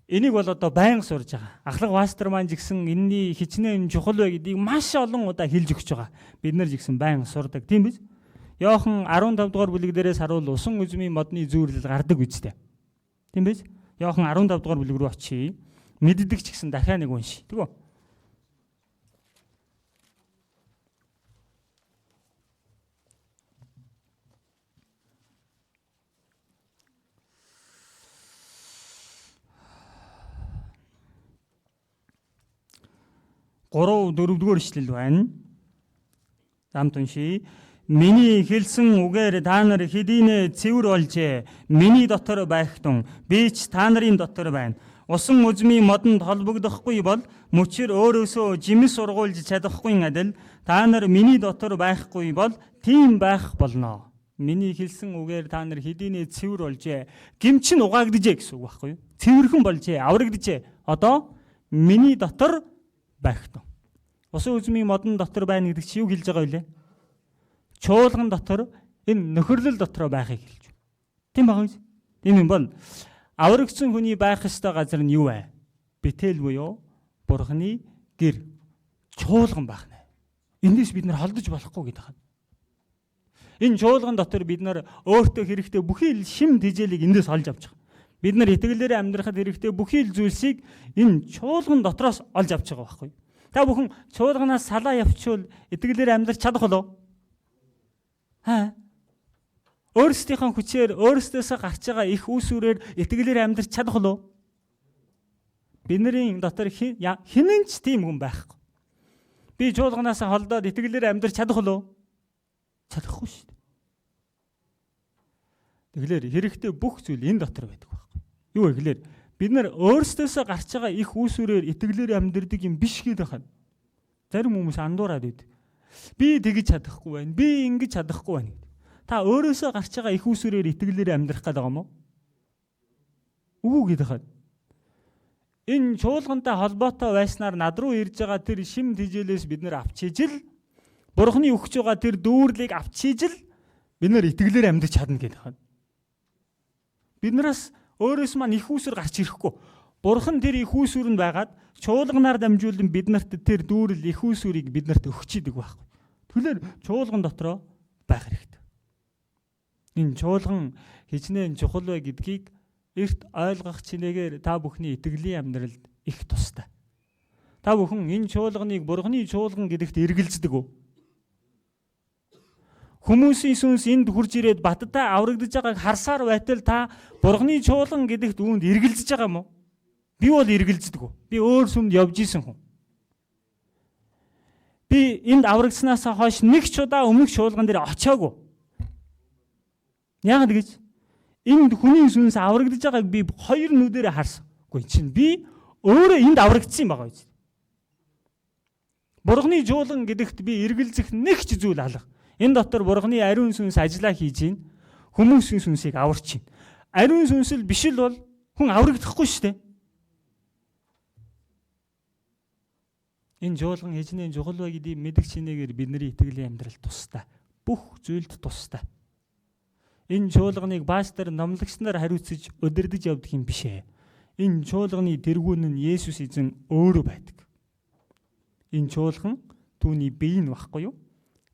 энийг бол одоо байнга сурж байгаа. Ахлах пастор маань ч гэсэн энэний хичнээн чухал вэ гэдгийг маш олон удаа хэлж өгч байгаа. Бид нар ч гэсэн байнга сурдаг. Тийм биз? Иохан 15 дугаар бүлэг дээрээс харуул усан үзмийн модны зүүрлэл гардаг үстэй. Тийм биз? Иохан 15 дугаар бүлэг рүү очие. Мэддэг ч гэсэн дахиад нэг уншия. Тэгвэл 3 4 дугаар ишлэл байна. Замт уншия. Миний хэлсэн үгээр та нар хэдийнэ цэвэр болжээ. Миний дотор байхтун. Би ч та нарын дотор байна. Усан үзмийн модонд холбогдохгүй бол мөчөр өөрөөсөө жимс ургуулж чадахгүй адил та нар миний дотор байхгүй бол тийм байх болно. Миний хэлсэн үгээр та нар хэдийнэ цэвэр болжээ. Гэмч нь угаагджээ гэсэн үг байхгүй юу? Цэвэрхэн болжээ, аврагджээ. Одоо миний дотор байх тун. Усан үзмийн модон дотор байна гэдэг чи юу хэлж байгаа вэ? Чуулган дотор энэ нөхөрлөл дотроо байхыг хэлж байна. Тийм байгаа биз? Тийм юм бол аврагдсан хүний байх ёстой газар нь юу вэ? Бэтэл буюу Бурхны гэр, чуулган байх нэ. Эндээс бид нар холдож болохгүй гэдэг байна. Энэ чуулган дотор бид нар өөртөө хэрэгтэй бүхий л шим тэжээлийг эндээс олж авч байгаа. Бид нар итгэлээрээ амьдрахад хэрэгтэй бүхий л зүйлсийг энэ чуулган дотроос олж авч байгаа байхгүй юу? Та бүхэн чуулганаас салаа явчвал итгэлээрээ амьдрч чадах болов? Аа. Өөрсдийнхөө хүчээр өөрсдөөсөө гарч байгаа их үүсвэрээр итгэлээр амьдрч чадах болов? Бидний дотор хинэн ч тийм хүн байхгүй. Би чуулганаас холдоод итгэлээр амьдрч чадах болов? Чадахгүй шүү дээ. Тэгэхээр хэрэгтэй бүх зүйл энэ дотор байдаг байхгүй. Юу вэ гэхээр бид нар өөрсдөөсөө гарч байгаа их үүсвэрээр итгэлээр амьдрдаг юм биш гэдэг байна. Зарим хүмүүс андуураад байдаг. Би тэгж чадахгүй байна. Би ингэж чадахгүй байна гэдэг. Та өөрөөсөө гарч байгаа их үүсвэрээр итгэлээр амьдрах гэдэг юм уу? Үгүй гэдэг байна. Энэ чуулгантай холбоотой байснаар над руу ирж байгаа тэр шим тэжээлээс бид нар авч ижил Бурхны өгч байгаа тэр дүүрлийг авч ижил бид нар итгэлээр амьдарч чадна гэдэг байна. Биднээс өөрөөс маань их үүсвэр гарч ирэхгүй. Бурхан тэр их үүсвэр нь байгаад чуулганаар дамжуулан биднэрт тэр дүүрэл их үүсвэрийг биднэрт өгч идэг байхгүй. Тэгэхээр чуулган дотроо байх хэрэгтэй. Энэ чуулган хичнээн чухал вэ гэдгийг эрт ойлгох чинээгээр та бүхний итгэлийн амьдралд их тустай. Та бүхэн энэ чуулганыг Бурханы чуулган гэдэгт эргэлздэг үү? Хүмүүсийн сүнс энд хурж ирээд баттай аврагдаж байгааг харсаар байтал та Бурханы чуулган гэдэгт үүнд эргэлзэж байгаа юм уу? Би бол эргэлздэг. Би өөр сүмд явж исэн хүн. Би энд аврагдсанаас хойш нэг ч удаа өмнөх чуулган дээр очиагүй. Яагаад гэж? Энд хүний сүнс аврагдаж байгааг би хоёр нүдээрээ харсан. Үгүй чинь би өөрөө энд аврагдсан юм байгаа биз. Бурханы чуулган гэдэгт би эргэлзэх нэг ч зүйл алга. Энэ дотор Бурханы ариун сүнс ажиллаа хийж гин, хүмүүсийн сүнсийг аварч гин. Ариун сүнс л биш л бол хүн аврагдахгүй шүү дээ. Энэ чуулган хичнээн чухал вэ гэдгийг мэдэх чинээгээр бидний итгэлийн амьдрал тустай. Бүх зүйлд тустай. Энэ чуулганыг пастор номлогч нар хариуцаж удирдах явдаг юм биш ээ. Энэ чуулганы тэргүүн нь Есүс эзэн өөрөө байдаг. Энэ чуулган түүний бие нь багхгүй юу?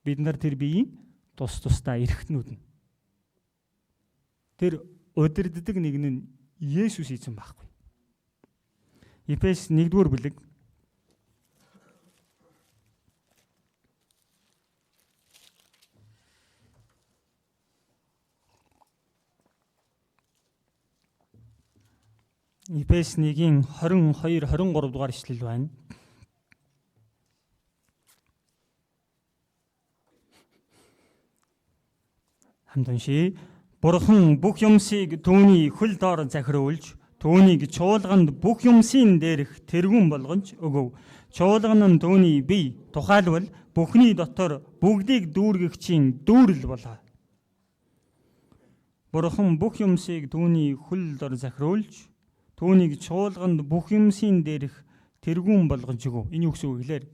Бид нар тэр биеийн тус тусдаа эрхтнүүд нь. Тэр удирддаг нэг нь Есүс эзэн байхгүй. Эфес 1-р бүлэг Эфес 1-ийн 22 23 дугаар ишлэл байна. Хамт уншъя. Бурхан бүх юмсыг түүний хөл доор захируулж, түүнийг чуулганд бүх юмсын дээрх тэргүүн болгож өгөв. Чуулган нь түүний бие, тухайлбал бүхний дотор бүгдийг дүүргэгчийн дүүрэл болоо. Бурхан бүх юмсыг түүний хөл доор захируулж, түүнийг чуулганд бүх юмсын дээрх тэргүүн болгож өгөв. Энэ юу гэсэн үг гэхээр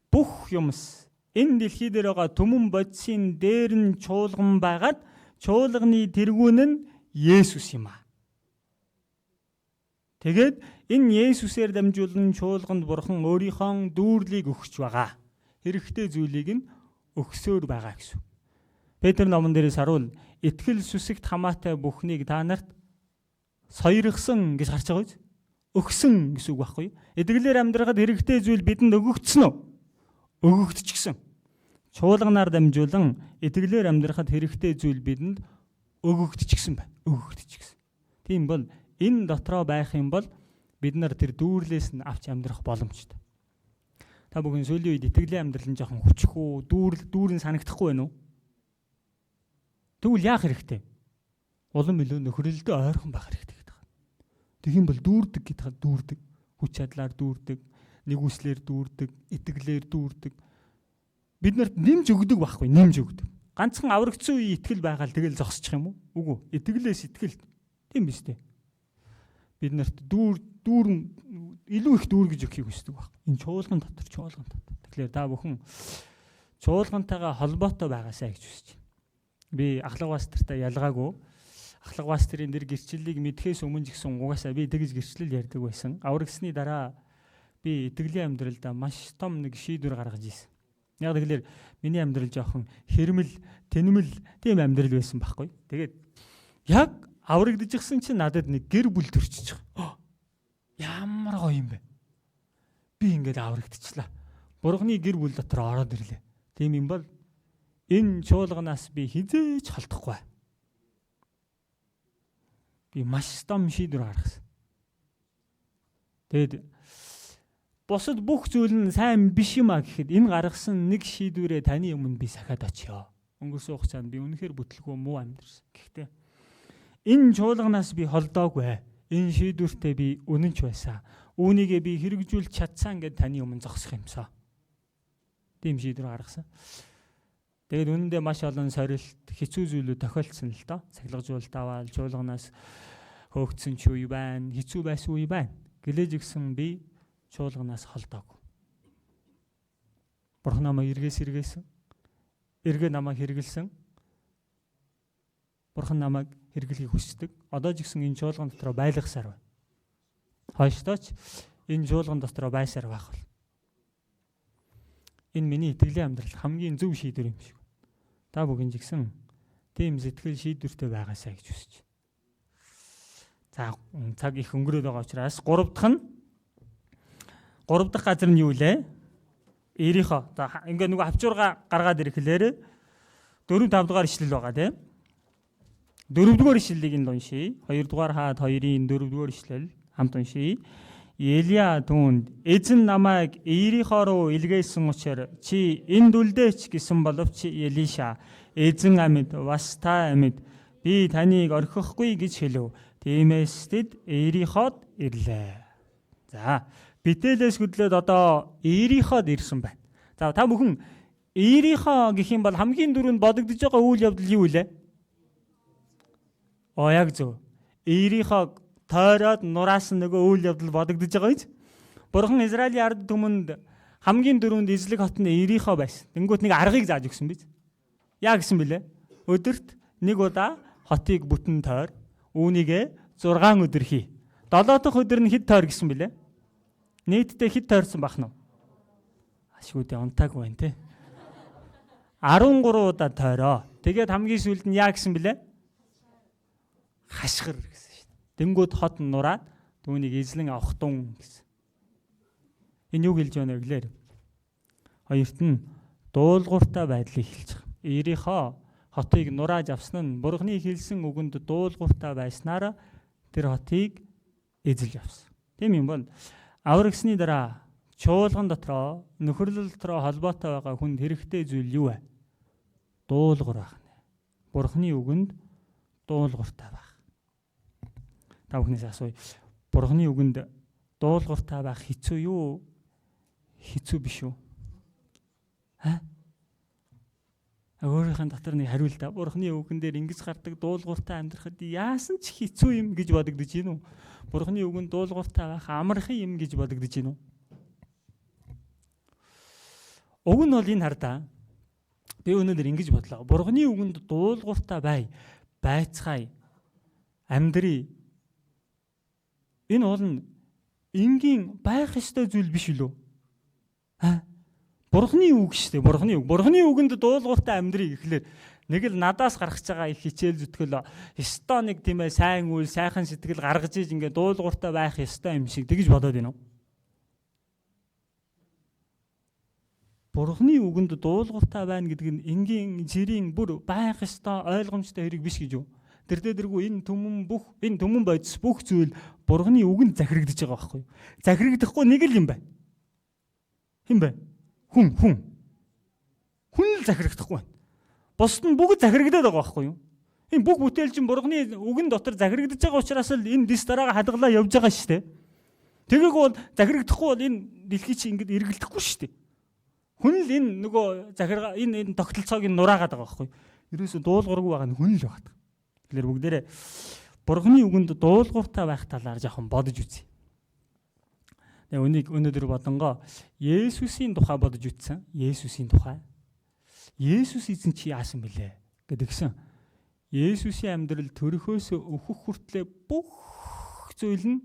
бүх юмс энэ дэлхий дээр байгаа түмэн бодисын дээр нь чуулган байгаад чуулганы тэргүүн нь Есүс юм аа. Тэгээд энэ Есүсээр дамжуулан чуулганд Бурхан өөрийнхөө дүүрлийг өгч байгаа. Хэрэгтэй зүйлийг нь өгсөөр байгаа гэсэн. Петр номон дээрээс харуул итгэл сүсэгт хамаатай бүхнийг та нарт соёргосон гэж гарч байгаа биз? Өгсөн гэсэн үг байхгүй юу? Итгэлээр амьдрахад хэрэгтэй зүйл бидэнд өгөгдсөн үү? Өгөгдчихсэн. Чуулганаар дамжуулан итгэлээр амьдрахад хэрэгтэй зүйл бидэнд өгөгдчихсэн байна. Өгөгдчихсэн. Тийм бол энэ дотроо байх юм бол бид нар тэр дүүрлээс нь авч амьдрах боломжтой. Та бүхэн сүүлийн үед итгэлийн амьдрал нь жоохон хүчгүй, дүүр нь санагдахгүй байна уу? Тэгвэл яах хэрэгтэй? Улам илүү нөхрөлдөө ойрхон байх хэрэгтэй гэдэг. Тэгэх юм бол дүүрдэг гэдэг дүүрдэг. Хүч чадлаар дүүрдэг, нэгүслэр дүүрдэг, итгэлээр дүүрдэг. Бид нарт нэмж өгдөг байхгүй, нэмж өгдөг. Ганцхан аврагдсан үеийн итгэл байгаа л тэгэл зогсчих юм уу? Үгүй. Итгэлээс итгэл. Тийм биз дээ. Бид нарт дүүрэн илүү их дүүргэж өгөхийг хүсдэг баг. Энэ чуулган дотор чуулган дотор. Тэгэхээр та бүхэн чуулгантайгаа холбоотой байгаасай гэж хүсэж байна. Би ахлах пастортай ялгаагүй ахлах пасторын нэр гэрчлэлийг мэдхээс өмнө ч гэсэн угаасаа би тэгж гэрчлэл ярьдаг байсан. Аврагдсны дараа би итгэлийн амьдралдаа маш том нэг шийдвэр гаргаж ирсэн. Яг тэгэхээр миний амьдрал жоохон хэрмэл, тэнмэл тийм амьдрал байсан байхгүй. Тэгээд яг аврагдчихсан чинь надад нэг гэр бүл төрчихөж байгаа. Ямар гоё юм бэ? Би ингээд аврагдчихлаа. Бурхны гэр бүл дотор ороод ирлээ. Тийм юм бол энэ чуулганаас би хизээж холдохгүй. Би маш том шийдвэр гаргасан. Тэгээд бусад бүх зүйл нь сайн биш юм а гэхэд энэ гаргасан нэг шийдвэрээ таны өмнө би сахиад очиё. Өнгөрсөн хугацаанд би үнэхээр бүтлгүй муу амьдэрсэн. Гэхдээ энэ чуулганаас би холдоогүй. Энэ шийдвэртээ би үнэнч байсан. Үүнийгээ би хэрэгжүүлж чадсан гэд таны өмнө зогсох юмсаа. Тийм шийдвэр гаргасан. Тэгээд үнэндээ маш олон сорилт, хэцүү зүйлүүд тохиолдсон л доо. Сахилгажуулалт аваад чуулганаас хөөгдсөн ч үе байна, хэцүү байсан үе байна. Гэлээж гисэн би чуулганаас холдоогүй. Бурхан намайг эргээс эргээсэн. Эргээ намайг хэрэгэлсэн. Бурхан намайг хэрэглэхийг хүсдэг. Одоо ч гэсэн энэ чуулган дотроо байлгасаар байна. Хойштоо ч энэ чуулган дотроо байсаар байх бол. Энэ миний итгэлийн амьдрал хамгийн зөв шийдвэр юм шиг. Та бүхэн ч гэсэн тийм сэтгэл шийдвэртэй байгаасай гэж хүсэж байна. За цаг их өнгөрөөд байгаа учраас гурав дахь газар нь юу лээ? Иерихо. За ингээ нөгөө хавчуурга гаргаад ирэхлээр 4 5 дугаар ишлэл байгаа тийм. 4 дугаар ишлэлийг нь уншийе. 2 дугаар хаад 2-ын 4 дугаар ишлэл хамт уншийе. Елия түүнд эзэн намайг Иерихо руу илгээсэн учраас чи энд үлдээч гэсэн боловч Елиша эзэн амьд бас та амьд би таныг орхихгүй гэж хэлв. Тиймээс тэд Иериход ирлээ. За Бетэлээс хөдлөөд одоо Иериход ирсэн байна. За та бүхэн Иерихо гэх юм бол хамгийн түрүүнд бодогдож байгаа үйл явдал юу вэ? Оо яг зөв. Иерихог тойроод нураас нөгөө үйл явдал бодогдож байгаа биз? Бурхан Израилийн ард түмэнд хамгийн түрүүнд эзлэг хот нь Иерихо байсан. Тэнгүүт нэг аргыг зааж өгсөн биз? Яа гэсэн бэлээ? Өдөрт нэг удаа хотыг бүтэн тойр, үүнийгээ 6 өдөр хий. 7 дахь өдөр нь хэд тойр гэсэн бэлээ? Нийтдээ хэд тойрсон бах нь? Ашгүй дээ, унтаагүй байна те. 13 удаа тойроо. Тэгээд хамгийн сүүлд нь яа гэсэн бэлээ? Хашгир гэсэн шин. Тэнгүүд хот нураад түүнийг эзлэн авах тун гэсэн. Энэ юу хэлж байна вэ гэхээр хоёрт нь дуулууртай байдлыг хэлж байгаа. Иерихо хотыг нурааж авсан нь Бурхны хэлсэн үгэнд дуулууртай байснаар тэр хотыг эзэлж авсан. Тийм юм бол аврагсны дараа чуулган дотроо нөхөрлөл дотроо холбоотой байгаа хүнд хэрэгтэй зүйл юу вэ? Дуулуурах байх нэ. Бурхны үгэнд дуулууртай байх. Та бүхнээс асууя. Бурхны үгэнд дуулууртай байх хэцүү юу? Хэцүү биш үү? Ха? Өөрийнх нь дотор нэг хариул та. Бурхны үгэн дээр ингэж гардаг дуулууртай амьдрахад яасан ч хэцүү юм гэж бодогдож гин үү? Бурхны үгэнд дуулууртай байх амархан юм гэж бодогдож гин үү? Уг нь бол энэ хардаа. Би өнөөдөр ингэж бодлоо. Бурхны үгэнд дуулууртай бай. Байцгаая. Амьдрий. Энэ бол энгийн байх ёстой зүйл биш үлээ? Аа? Бурхны үг шүү дээ. Бурхны үг. Бурхны үгэнд дуулууртай амьдрий гэхлээр нэг л надаас гаргаж байгаа их хичээл зүтгэл ёстой нэг тийм сайн үйл, сайхан сэтгэл гаргаж иж ингээд дуулууртай байх ёстой юм шиг тэгж бодоод байна уу? Бурхны үгэнд дуулууртай байна гэдэг нь энгийн жирийн бүр байх ёстой ойлгомжтой хэрэг биш гэж юу? Тэр дээргүй энэ түмэн бүх энэ түмэн бодис бүх зүйл Бурхны үгэнд захирагдаж байгаа байхгүй юу? Захирагдахгүй нэг л юм байна. Хэн бэ? Хүн л захирагдахгүй байна. Бусд нь бүгд захирагдаад байгаа байхгүй юу? Энэ бүх бүтээл чинь Бурхны үгэн дотор захирагдаж байгаа учраас л энэ дэс дараагаа хадгалаа явж байгаа шүү дээ. Тэгээг бол захирагдахгүй бол энэ дэлхий чинь ингэж эргэлдэхгүй шүү дээ. Хүн л энэ нөгөө захиргаа энэ тогтолцоог нь нураагаад байгаа байхгүй. Ерөөсө дуулуургүй байгаа нь хүн л байгаа. Тэгэхээр бүгдээрээ Бурхны үгэнд дуулууртай байх талаар жоохон бодож үзье. Тэгээ үнийг өнөөдөр бодонгоо Есүсийн тухай бодож үзсэн. Есүсийн тухай. Есүс эзэн чи яасан бэлээ гэдгсэн. Есүсийн амьдрал төрөхөөс өөхөх хүртлээр бүх зүйл нь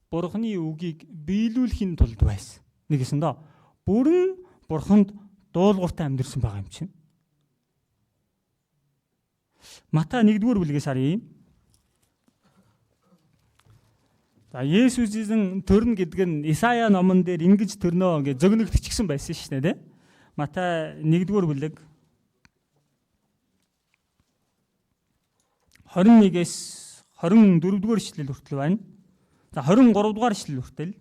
Бурхны үгийг биелүүлэхийн тулд байсан. Нэгсэн доо. Бүрэн Бурханд дуулууртай амьдэрсэн байгаа юм чинь. Матай 1-р бүлгээс харъя. За Есүс эзэн төрнө гэдэг нь Исая номон дээр ингэж төрнө гэж зөгнөгдчихсэн байсан шүү дээ, тэ? Матай 1-р бүлэг 21-ээс 24-р эшлэл хүртэл байна. За 23-р эшлэл хүртэл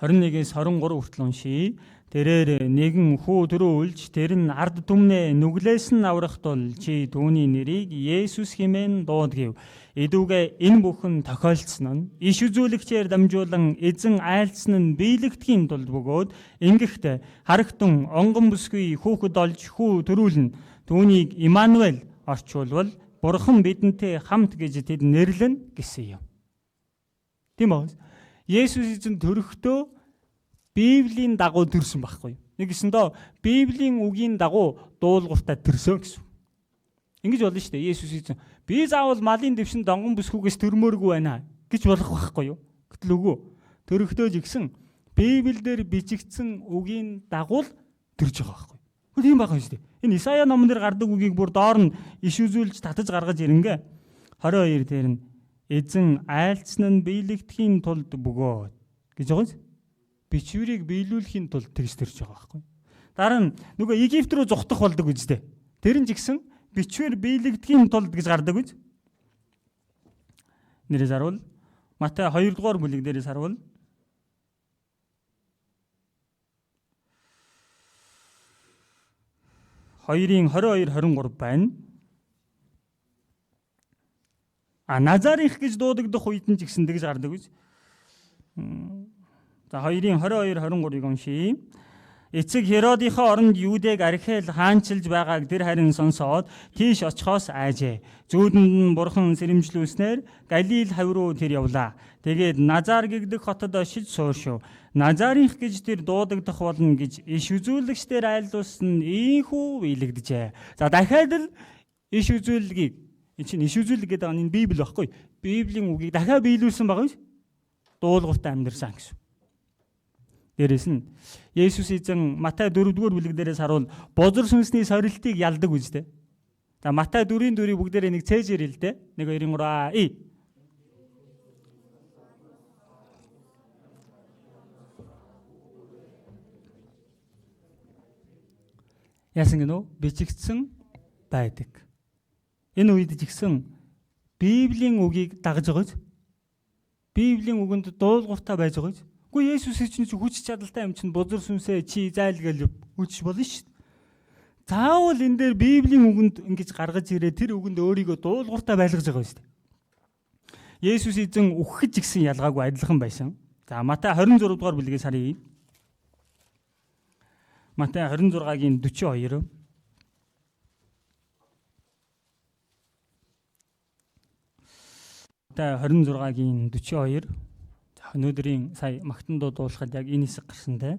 21-ээс 23 хүртэл уншийе. Тэрээр нэгэн хүү төрөөлж тэр нь ард түмнээ нүглээс нь аврах тул чи түүний нэрийг Есүс хэмээн дууд гэв. Эдүүгээ энэ бүхэн тохиолдсон нь иш үзүүлэгчээр дамжуулан эзэн айлцсан нь биелэгдэхийн тулд бөгөөд ингэхдээ харагтун онгон бүсгүй хүүхэд олж хүү төрүүлнэ. Түүнийг Иммануэль орчуулвал Бурхан бидэнтэй хамт гэж тэд нэрлэнэ гэсэн юм. Тийм үү? Есүс эзэн төрөхдөө Библийн дагуу төрсөн байхгүй. Нэгсэндээ Библийн үгийн дагуу дуулууртай төрсөн гэсэн. Ингэж болно шүү дээ. Есүс эзэн би заавал малын дэвшин донгон бүсгүйгээс төрмөөргүй байна гэж болох байхгүй юу? Гэтэл үгүй. Төрөхдөө ч гэсэн Библиэлд бичигдсэн үгийн дагуу л төрж байгаа байхгүй. Тэгвэл тийм байгаа юм шүү дээ. Энэ Исая номон дээр гардаг үгийг бүр доор нь иш үзүүлж татаж гаргаж ирэнгээ. 22 дээр нь эзэн айлцсан нь биелэгдэхийн тулд бөгөөд гэж байгаа юм. Бичвэрийг биелүүлэхийн тулд тэгж төрж байгаа байхгүй. Дараа нь нөгөө Египт рүү зугтах болдог үстэй. Тэр нь ч гэсэн бичвэр биелэгдэхийн тулд гэж гардаг үз. Нэрээс харуул. Матай 2 дугаар бүлэг дээрээс харуул. Хоёрын 22 23 байна. А Назарих гэж дуудагдах үед нь ч гэсэн тэгж гардаг үз. За 2-ын 22 23-ыг уншийе. Эцэг Херодийнхоо оронд Юудэг Архел хаанчилж байгааг тэр харин сонсоод тийш очихоос айжээ. Зүүдэнд нь бурхан сэрэмжлүүлснээр Галил хавь руу тэр явлаа. Тэгээд Назар гэгдэх хотод шиж сууршив. Назарынх гэж тэр дуудагдах болно гэж иш үзүүлэгчдэр айлуулсан ийхүү биелэгдэжээ. За дахиад л иш үзүүлгийг энэ чинь иш үзүүлэг гэдэг нь энэ Библи багхгүй. Библийн үгийг дахиад биелүүлсэн байгаа юм. Дуулууртай амьдарсан гэсэн. Дээрээс нь Есүс эзэн Матай 4-р бүлэг дээрээс харуул бузар сүнсний сорилтыг ялдаг үстэй. За Матай 4-ийн 4-ийг бүгдээрээ нэг цээжээр хэл дээ. 1 2 3 и. Яасан гэнэ үү? Бичигдсэн байдаг. Энэ үед ч гэсэн Библийн үгийг дагаж байгаа биз? Библийн үгэнд дуулууртай байж байгаа биз? Үгүй Есүс чинь хүч чадалтай юм чинь бузар сүнсээ чи зайл гээл хүч болно шүү дээ. Заавал энэ дээр Библийн үгэнд ингэж гаргаж ирээ тэр үгэнд өөрийгөө дуулууртай байлгаж байгаа юм шүү дээ. Есүс эзэн үхэхэд ч гэсэн ялгаагүй адилхан байсан. За Матай 26 дугаар бүлгээс харъя. Матай 26-гийн 42. Матай 26-гийн 42. Өнөөдрийн сая магтан дуу дуулахад яг энэ хэсэг гарсан те.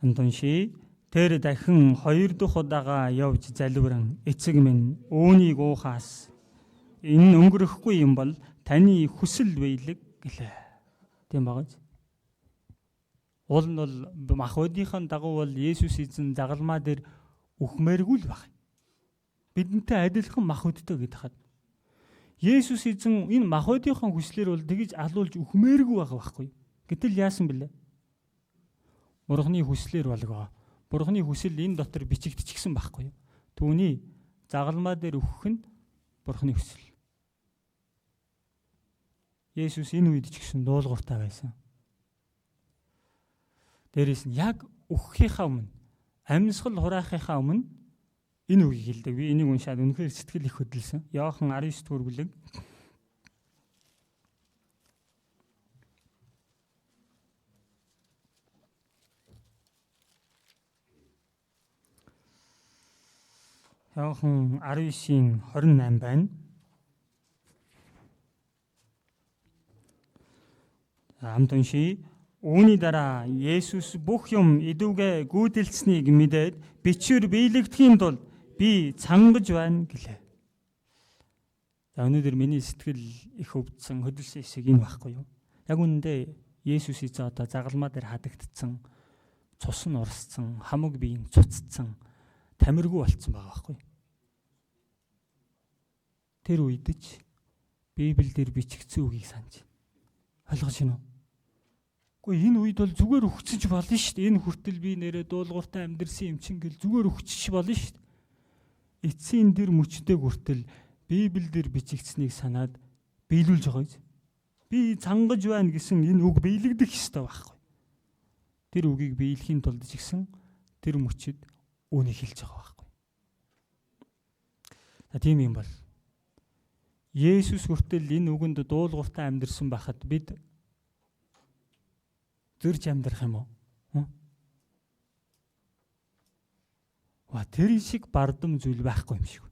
Антон ши тэр дахин хоёр дахь удаага явж залбиран эцэг минь үүнийг уухаас энэ өнгөрөхгүй юм бол таны хүсэл биелэг гэлээ. Тийм багаз. Уул нь бол мах өдийнхөө дагуу бол Есүс эзэн загалмаа дээр үхмээргүй л баг. Бидэнтэй адилхан мах өдтэй гэдэг хад. Есүс эзэн энэ мах өдийнхөө хүслээр бол тэгж алуулж үхмээргүй байгаа байхгүй. Гэтэл яасан бэлээ? Бурхны хүслээр болгоо. Бурхны хүсэл энэ дотор бичигдчихсэн байхгүй. Түүний загалмаа дээр үхэх нь Бурхны хүсэл. Есүс энэ үед ч гэсэн дуулууртай байсан. Дээрээс нь яг үхэхийнхаа өмнө, амьсгал хураахынхаа өмнө энэ үгийг хэлдэг. Би энийг уншаад үнэхээр сэтгэл их хөдөлсөн. Иохан 19 дугаар бүлэг. Иохан 19-ийн 28 байна. Хамт уншийе. Үүний дараа Есүс бүх юм идүгэ гүйдэлцсэнийг мэдээд бичвэр биелэгдэхийн тулд би цангаж байна гэлээ. За өнөөдөр миний сэтгэл их өвдсөн хөдөлсөн хэсэг энэ байхгүй юу? Яг үнэндээ Есүс эзэн одоо загалмаа дээр хадагдсан, цус нь урсцсан, хамаг бие нь цуццсан, тамиргүй болцсон байгаа байхгүй юу? Тэр үед ч Библиэлд бичигдсэн үгийг санаж. Ойлгож байна уу? Гэхдээ энэ үед бол зүгээр өгчөж болно шүү дээ. Энэ хүртэл би нэрээ дуулууртай амьдэрсэн юм чинь гэл зүгээр өгчөж болно шүү дээ. Эцсийн тэр мөчдөг хүртэл Библиэлд бичигдсэнийг санаад биелүүлж байгаа юм. Би цангаж байна гэсэн энэ үг биелэгдэх ёстой байхгүй. Тэр үгийг биелэхийн тулд ч гэсэн тэр мөчид үүнийг хэлж байгаа байхгүй. За тийм юм бол Есүс хүртэл энэ үгэнд дуулууртай амьдэрсэн байхад бид зөрж амьдрах юм уу? Ва тэр шиг бардам зүйл байхгүй юм шиг.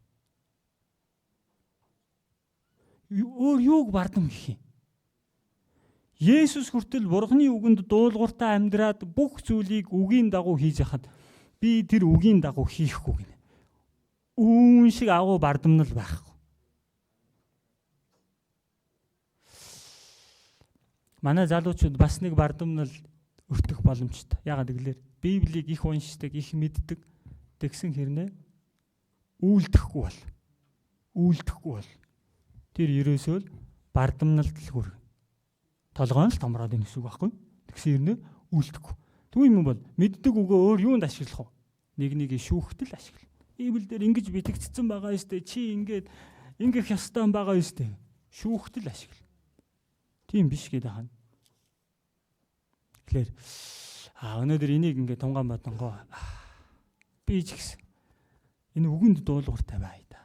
Өөр юуг бардам гэх юм? Есүс хүртэл Бурхны үгэнд дуулууртай амьдраад бүх зүйлийг үгийн дагуу хийж яхад би тэр үгийн дагуу хийхгүй гинэ. Үүн шиг агуу бардамнал байхгүй. Манай залуучууд бас нэг бардамнал өртөх боломжтой. Яагаад гэвэл Библийг их уншдаг, их мэддэг тэгсэн хэрнээ үйлдэхгүй бол. Үйлдэхгүй бол. Тэр ерөөсөө л бардамналд л хүргэнэ. Толгой нь л томроод ийн гэсэн үг байхгүй. Тэгсэн хэрнээ үйлдэхгүй. Тэгвэл юм бол мэддэг үгээ өөр юунд ашиглах вэ? Нэг нэгийг шүүхтэл ашиглана. Библи дээр ингэж битгдсэн байгаа юм штэ. Чи ингээд ингэх ёстой юм байгаа юм штэ. Шүүхтэл ашигла. Тийм биш гэдэг хаана. Тэгэхээр өнөөдөр энийг ингээд тунгаан бодонгоо би ч гэсэн энэ үгэнд дуулууртай байя да.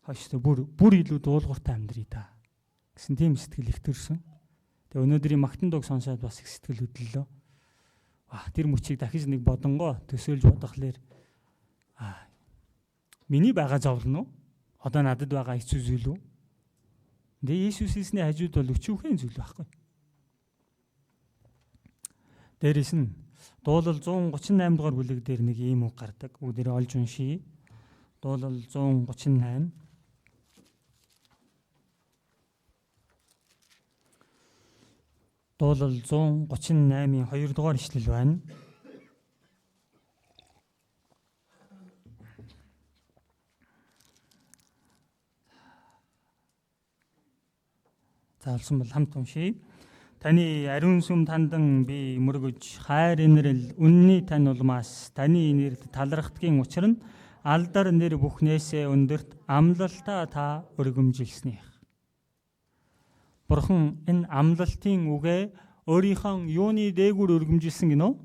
Хойш бүр илүү дуулууртай амьдрий да гэсэн тийм сэтгэл их төрсөн. Тэгээ өнөөдрийн магтан дууг сонсоод бас их сэтгэл хөдлөлөө. Тэр мөчийг дахиж нэг бодонгоо төсөөлж бодохлоор миний байгаа зовлон уу? Одоо надад байгаа хэцүү зүйл үү? Тэгээ Есүс хэлсний хажууд бол өчүүхэн зүйл байхгүй. Дээрээс нь Дуулал 138 дугаар бүлэг дээр нэг ийм үг гардаг. Бүгдээрээ олж уншийе. Дуулал 138. Дуулал 138-ийн 2 дугаар ишлэл байна. За олсон бол хамт уншийе. Таны ариун сүм тандан би мөргөж хайр инрэл үнний тань улмаас таны нэрд талархдгийн учир нь алдар нэр бүхнээсээ өндөрт амлалтаа та өргөмжилснийх. Бурхан энэ амлалтын үгээ өөрийнхөө юуны дээгүүр өргөмжилсэн гинөө?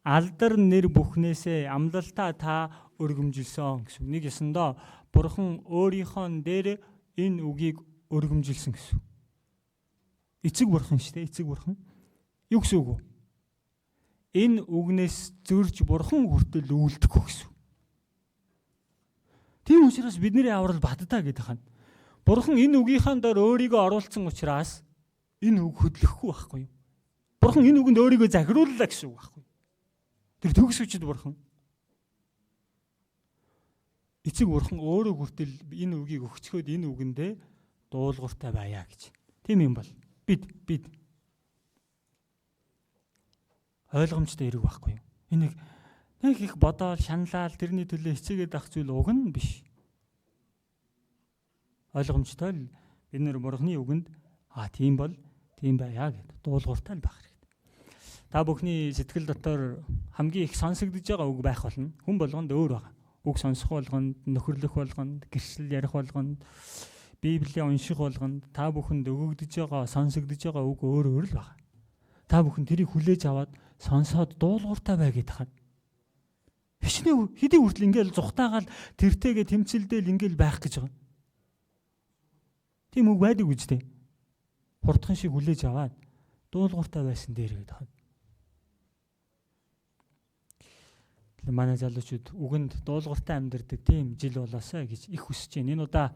Алдар нэр бүхнээсээ амлалтаа та өргөмжилсөн гэсэн. Нэг ёсондоо Бурхан өөрийнхөө дээр энэ үгийг өргөмжилсэн гэсэн. Эцэг бурхан шүү дээ, эцэг бурхан. Юу гэсэн үг вэ? Энэ үгнээс зөрж бурхан хүртэл үйлдэхгүй гэсэн. Тийм учраас бидний аврал баддаа гэдэг хань. Бурхан энэ үгийнхаа дор өөрийгөө оруулсан учраас энэ үг хөдлөхгүй байхгүй юу? Бурхан энэ үгэнд өөрийгөө захирууллаа гэсэн үг байхгүй юу? Тэр төгс хүчит бурхан. Эцэг бурхан өөрөө хүртэл энэ үгийг өгчхөөд энэ үгэндээ дуулууртай байя гэж. Тийм юм бол бид ойлгомжтой эрэг байхгүй юу? Энийг нэг их бодоол, шаналал, тэрний төлөө хичээгээд авах зүйл уг нь биш. Ойлгомжтой л бид нэр Бурхны үгэнд тийм бол тийм байя гэд дуулууртай л байх хэрэгтэй. Та бүхний сэтгэл дотор хамгийн их сонсогдож байгаа үг байх болно. Хүн болгонд өөр байгаа. Үг сонсох болгонд, нөхөрлөх болгонд, гэрчлэл ярих болгонд, Библийг унших болгонд та бүхэнд өгөгдөж байгаа, сонсогдож байгаа үг өөр өөр л байгаа. Та бүхэн тэрийг хүлээж аваад сонсоод дуулууртай бай гэдэг хань. Хичнээн хэдий хүртэл ингээл зүхтаагаал тэртэйгээ тэмцэлдэл ингээл байх гэж байгаа. Тийм үг байдаг үстэй. Хурдхан шиг хүлээж аваад дуулууртай байсан дээр гэдэг хань. Тэгэхээр манай залуучууд үгэнд дуулууртай амьдардаг тийм жил болоосай гэж их хүсэж байна. Энэ удаа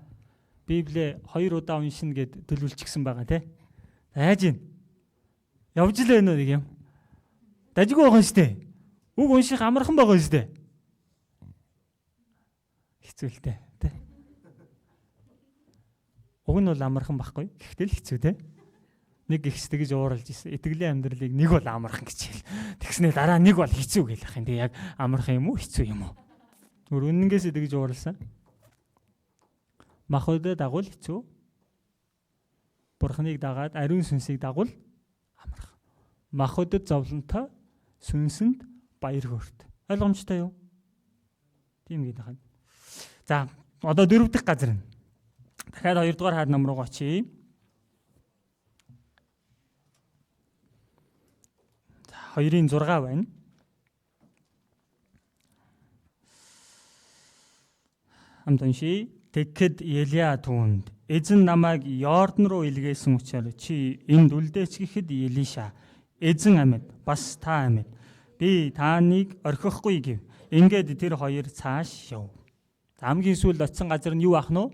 Библийг 2 удаа уншина гэд төлөвлөчихсөн байгаа тий. Яаж юм? Явж л байна уу нэг юм? Дажгүй байгаа шүү дээ. Үг унших амархан байгаа шүү дээ. Хэцүү л дээ, тий. Уг нь бол амархан байхгүй. Гэхдээ л хэцүү тий. Нэг ихс тэгж ууралж ирсэн. Итгэлийн амьдралыг нэг бол амархан гэж хэл. Тэгснээр дараа нэг бол хэцүү гэл ах юм. Тэг яг амархан юм уу, хэцүү юм уу? Өөр үнэнгээсээ тэгж ууралсан. Махбодоо дагуул хэцүү. Бурхныг дагаад ариун сүнсийг дагуул амархан. Махбодод зовлонтой, сүнсэнд баяр хөөрт. Ойлгомжтой юу? Тийм гэдэг байна. За, одоо дөрөв дэх газар нь. Дахиад 2 дугаар хаад ном руу очие. За, 2-ын 6 байна. Хамт уншия. Тэгэхэд Елия түүнд эзэн намайг Йордан руу илгээсэн учраас чи энд үлдээч гэхэд Елиша эзэн амьд бас та амьд би тааныг орхихгүй гэв. Ингээд тэр хоёр цааш яв. За хамгийн сүүлд очисон газар нь юу ах нь вэ?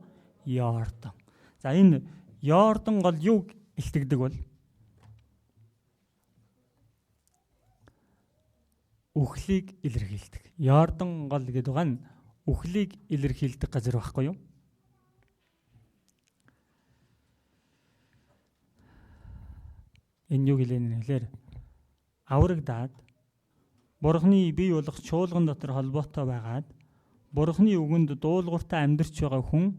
Йордан. За энэ Йордан гол юу илтгэдэг бол? Үхлийг илэрхийлдэг. Йордан гол гэдэг байгаа нь үхлийг илэрхийлдэг газар байхгүй юу? Энэ юу гэлээ нэлээр аврагдаад Бурхны бий болох чуулган дотор холбоотой байгаад Бурхны үгэнд дуулууртай амьдарч байгаа хүн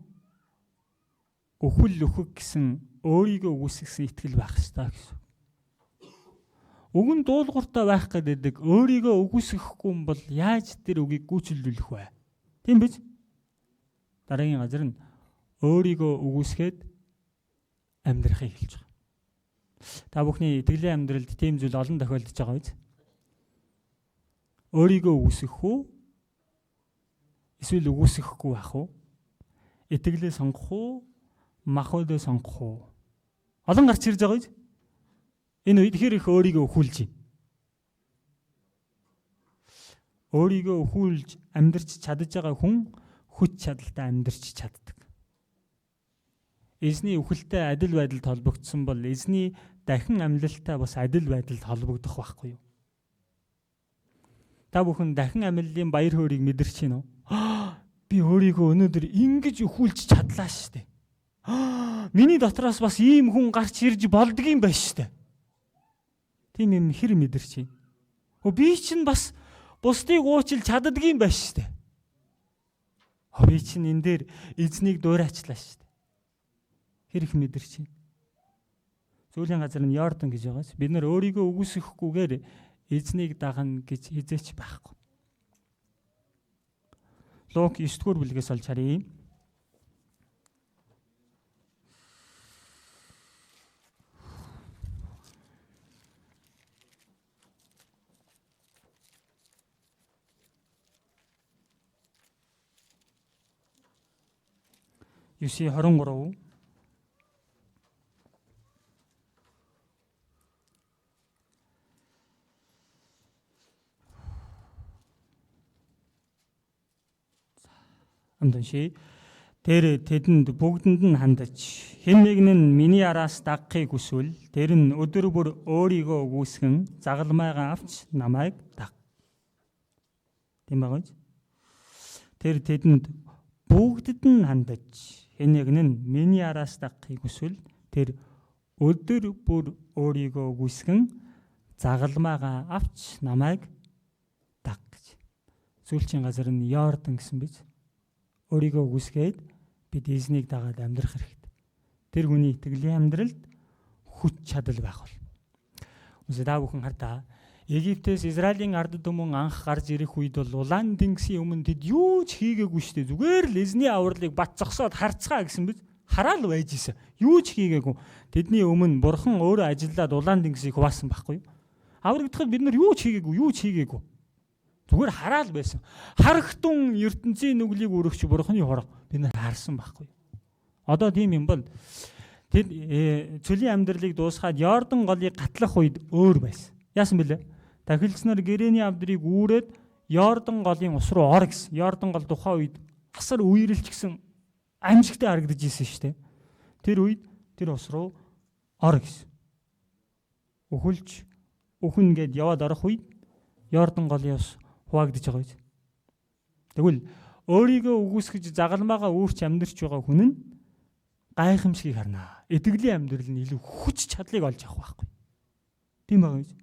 өхөл өхөг гэсэн өөрийгөө үгүйсгэсэн итгэл байх ёстой гэсэн. Үгэн дуулууртай байх гэдэг өөрийгөө үгүйсгэхгүй юм бол яаж тэр үгийг гүйцэлдүүлэх вэ? Тийм биз? Дараагийн газар нь өөрийгөө үгүйсгээд амьдрахыг хэлж байгаа. Та бүхний итгэлийн амьдралд тийм зүйл олон тохиолдож байгаа биз? Өөрийгөө үгүйсгэх үү? Эсвэл үгүйсгэхгүй байх уу? Итгэлээ сонгох уу? Махбодоо сонгох уу? Олон гарч ирж байгаа биз? Энэ үед хэр их өөрийгөө өхүүлж байна? Өөрийгөө өхүүлж амьдрч чадаж байгаа хүн хүч чадалтай амьдрч чаддаг. Эзний үхэлтэй адил байдалд холбогдсон бол эзний дахин амьлалтай бас адил байдалд холбогдох байхгүй юу? Та бүхэн дахин амьллын баяр хөөргийг мэдэрч байна уу? Би өөрийгөө өнөөдөр ингэж өхүүлж чадлаа шүү дээ. Миний дотроос бас ийм хүн гарч ирж болдгийм байх шүү дээ. Тийм юм хэр мэдэрч байна? Би чинь бас бусдыг уучлж чаддгийм байх шүү дээ. Би чинь энэ дээр эзнийг дуурайчлаа шүү дээ. Хэр их мэдэрч байна? Сүүлийн газар нь Йордан гэж байгаас бид нар өөрийгөө үгүйсгэхгүйгээр эзнийг дагна гэж хизээч байхгүй. Лук 9-р бүлгээс олж харъя. Юси 23. Амдан ши. Тэр тэдэнд бүгдэнд нь хандаж хэн нэг нь миний араас дагахыг хүсвэл тэр нь өдөр бүр өөрийгөө үгүйсгэн загалмайгаа авч намайг даг. Тийм байгаа биз? Тэр тэдэнд бүгдэд нь хандаж хэн нэг нь миний араас дагахыг хүсвэл тэр өдөр бүр өөрийгөө үгүйсгэн загалмайгаа авч намайг даг гэж. Сүүлчийн газар нь Йордан гэсэн биз? Өөрийгөө үгүйсгээд бид эзнийг дагаад амьдрах хэрэгтэй. Тэр хүний итгэлийн амьдралд хүч чадал байх бол. Үгүй та бүхэн хардаа Египтээс Израилийн ард түмэн анх гарч ирэх үед бол улаан тэнгисийн өмнө тэд юу ч хийгээгүй шүү дээ. Зүгээр л эзний авралыг бат зогсоод харцгаа гэсэн биз? Хараал байж исэн. Юу ч хийгээгүй. Тэдний өмнө бурхан өөрөө ажиллаад улаан тэнгисийг хуваасан байхгүй юу? Аврагдахад бид нар юу ч хийгээгүй, юу ч хийгээгүй. Зүгээр хараал байсан. Харахтун ертөнцийн нүглийг өргөч бурханы хорог бид нар харсан байхгүй. Одоо тийм юм бол тэр цөлийн амьдралыг дуусгаад Йордан голыг гатлах үед өөр байсан. Яасан бэлээ? Тахилч нар гэрээний авдрыг үүрээд Йордан голын ус руу ор гэсэн. Йордан гол тухайн үед асар үерэлч гэсэн аимшигтай харагдаж исэн шүү дээ. Тэр үед тэр ус руу ор гэсэн. Үхэлж үхэн гээд яваад орох үед Йордан голын ус хуваагдаж байгаа биз. Тэгвэл өөрийгөө үгүйсгэж загалмаагаа үүрч амьдрч байгаа хүн нь гайхамшигыг харна. Итгэлийн амьдрал нь илүү хүч чадлыг олж авах байхгүй. Тийм байгаа биз.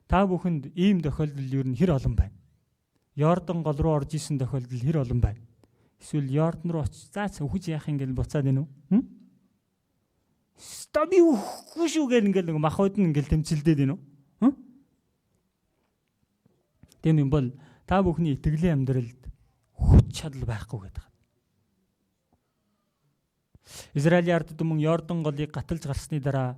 Та бүхэнд ийм тохиолдол ер нь хэр олон байна? Йордан гол руу орж исэн тохиолдол хэр олон байна? Эсвэл Йордан руу очиж заац үхэж яах юм гэл буцаад байна уу? Стоп би үхэхгүй шүү гэл ингээл нэг махбод нь ингээл тэмцэлдээд байна уу? Тийм юм бол та бүхний итгэлийн амьдралд хүч чадал байхгүй гэдэг. Израилийн ард түмэн Йордан голыг гаталж гарсны дараа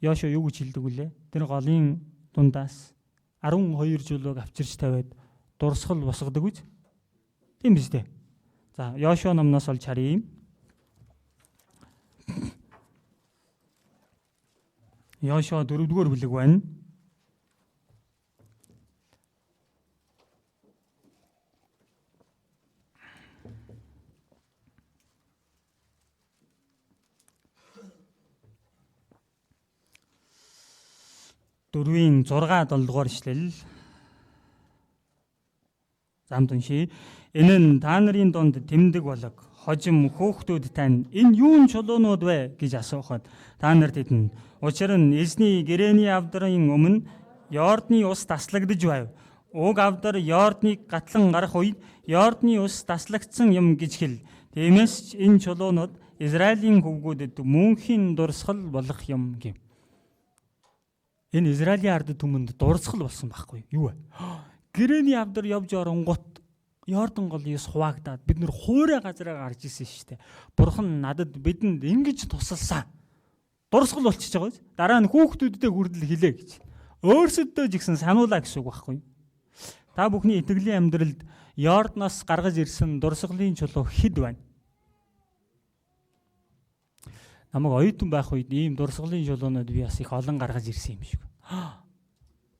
Йошуа юу гэж хэлдэг вүлээ? Тэр голын дундаас 12 жулууг авчирч тавиад дурсгал босгодог үз? Тийм биз дээ. За, Йошуа номноос олж харъя. Йошуа 4-р бүлэг байна. Дөрвийн 6 7 дугаар ишлэл. Замд уншия. Энэ нь та нарын дунд тэмдэг болог хожим хөөхтүүд тань энэ юун чулуунууд вэ гэж асуухад та нар тэдэнд учир нь эзний гэрээний авдрын өмнө Йордны ус таслагдж байв. Уг авдар Йордныг гатлан гарах үед Йордны ус таслагдсан юм гэж хэл. Тиймээс ч энэ чулуунууд Израилийн хөвгүүдэд мөнхийн дурсгал болох юм гэв. Энэ Израилийн ард түмэнд дурсгал болсон байхгүй юу вэ? Гэрээний авдар явж оронгууд Йордан голын ус хуваагдаад бид нэр хуурай газраа гарч исэн шүү дээ. Бурхан надад бидэнд ингэж тусалсан. Дурсгал болчихж байгаа биз? Дараа нь хүүхдүүддээ хүрдэл хэлээ гэж. Өөрсөддөө ч гэсэн сануулаа гэсэн үг байхгүй юу? Та бүхний итгэлийн амьдралд Йордноос гаргаж ирсэн дурсгалын чулуу хэд байна? Намайг оюутан байх үед ийм дурсгалын чулуунууд би бас их олон гаргаж ирсэн юм шиг.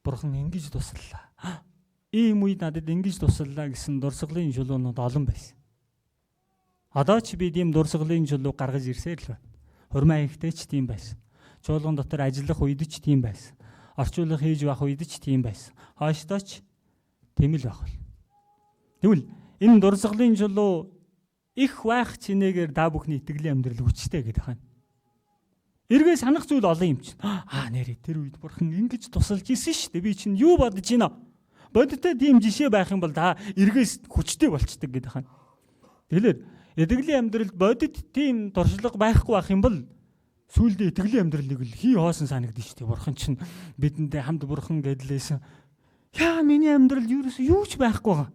Бурхан ингэж туслаа. Ийм үед надад ингэж туслаа гэсэн дурсгалын чулуунууд олон байсан. Одоо ч би ийм дурсгалын чулуу гаргаж ирсээр л байна. Хурмаа ихтэй ч тийм байсан. Чуулган дотор ажиллах үед ч тийм байсан. Орчуулга хийж байх үед ч тийм байсан. Хойштоо ч тийм л байх бол. Тэгвэл энэ дурсгалын чулуу их байх чинээгээр та бүхний итгэлийн амьдрал хүчтэй гэдэг байна. Эргээ санах зүйл олон юм чинь. Аа нэрээ тэр үед бурхан ингэж тусалж исэн шүү дээ. Би чинь юу бодож байна? Бодиттой тийм жишээ байх юм бол та эргээс хүчтэй болчдөг гэдэг байна. Тэгэхээр итгэлийн амьдралд бодит тийм туршлага байхгүй байх юм бол сүүлдээ итгэлийн амьдралыг л хий хоосон санагдана шүү дээ. Бурхан чинь бидэндээ хамт бурхан гэдэлээсэн. Яа миний амьдрал ерөөсөө юу ч байхгүй байгаа.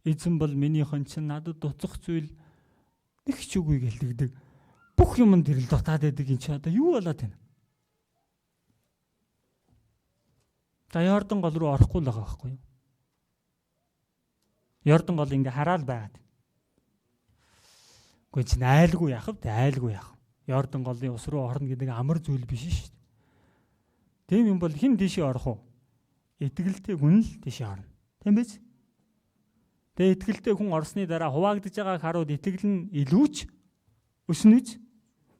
Эзэн бол миний хон чинь надад дуцах зүйл нэг ч үгүй гэлдэгдэг. Бүх юмд тэрл дутаад байдаг юм чи одоо юу болоод байна? За Йордан гол руу орохгүй л байгаа байхгүй юу? Йордан гол ингээ хараал байгаад. Үгүй чинь айлгүй яах вэ? Айлгүй яах. Йордан голын ус руу орно гэдэг амар зүйл биш шүү дээ. Тийм юм бол хэн тийшээ орох вэ? Итгэлтэй хүн л тийшээ орно. Тийм биз? Тэгээ итгэлтэй хүн орсны дараа хуваагдж байгааг харуад итгэл нь илүүч өснө үз.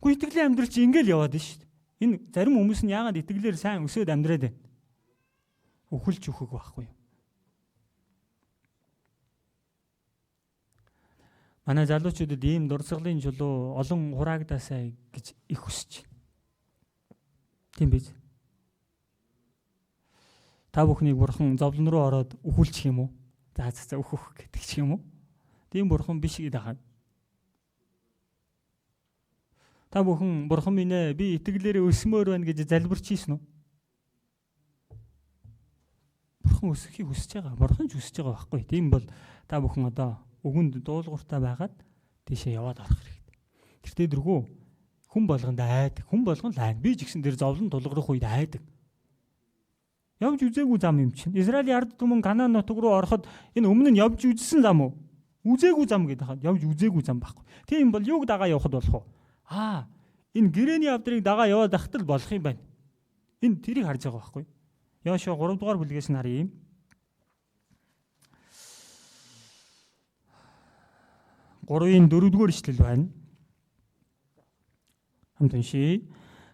Үгүй итгэлийн амьдрал чи ингээл яваад байна шүү дээ. Энэ зарим хүмүүс нь яагаад итгэлээр сайн өсөөд амьдраад байна? Үхэлж үхэх байхгүй юу? Манай залуучуудад ийм дурсгалын чулуу олон хураагдаасай гэж их хүсэж байна. Тийм биз? Та бүхнийг бурхан зовлон руу ороод үхүүлчих юм уу? За за үхэх гэдэг ч юм уу? Тийм бурхан биш гэдэг хаа. Та бүхэн бурхан минь ээ би итгэлээрээ өсмөр байна гэж залбирч ийсэн үү? Бурхан өсөхийг хүсэж байгаа. Бурхан ч хүсэж байгаа байхгүй. Тийм бол та бүхэн одоо үгэнд дуулууртай байгаад тийшээ яваад орох хэрэгтэй. Тэртээ дэргүү хүн болгонд айдаг. Хүн болгон л айна. Би ч гэсэн тэр зовлон тулгарх үед айдаг. Явж үзээгүй зам юм чинь. Израилийн ард түмэн Канаан нутаг руу ороход энэ өмнө нь явж үзсэн зам уу? Үзээгүй зам гэдэг хаа. Явж үзээгүй зам байхгүй. Тийм бол юуг дагаа явахад болох вэ? Аа, энэ гэрээний авдрыг дагаа яваад ахтал болох юм байна. Энэ тэрийг харж байгаа байхгүй. Йошуа 3 дугаар бүлгээс нь харъя. 3-ын 4 дугаар ишлэл байна. Хамт уншийе.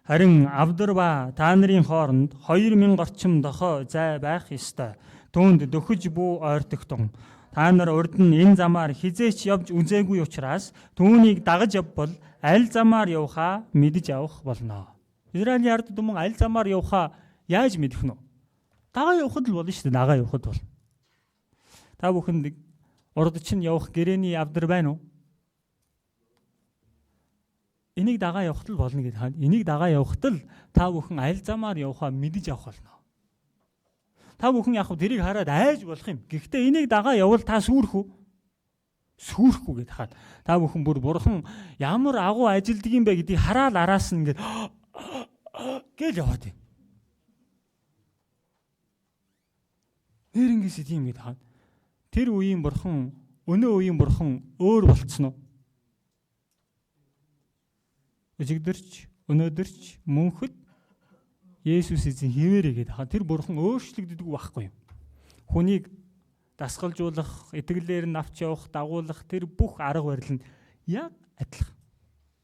Харин Авдар ба та нарын хооронд 2000 орчим дохой зай байх ёстой. Түүнд дөхөж бүү ойртогтун. Та нар урд нь энэ замаар хизээч явж үзээгүй учраас түүнийг дагаж явбал аль замаар явахаа мэдэж авах болно. Израилийн ард түмэн аль замаар явахаа яаж мэдэх нь вэ? Дагаа явахад л болно шүү дээ. Дагаа явахад бол. Та бүхэнд урд чинь явах гэрээний авдар байна уу? Энийг дагаа явахад л болно гэдэг хаана. Энийг дагаа явахад л та бүхэн аль замаар явахаа мэдэж авах болно. Та бүхэн яг тэрийг хараад айж болох юм. Гэхдээ энийг дагаа явбал та сүрэх үү? Сүрхгүй гэдэг хаад. Та бүхэн бүр бурхан ямар агуу ажилддаг юм бэ гэдгийг хараад араас нь ингээд гэл яваад байна. Нэрнгэс тийм гэдэг хаад. Тэр үеийн бурхан өнөө үеийн бурхан өөр болцсон уу? Өчигдөрч, өнөөдөрч мөнхөд Есүс эзэн хിവэрэ гэдэг хаа тэр бурхан өөрчлөгддөг байхгүй юм. Хүнийг дасгалжуулах, итгэлээр нь авч явах, дагуулах тэр бүх арга барил нь яг адилхан.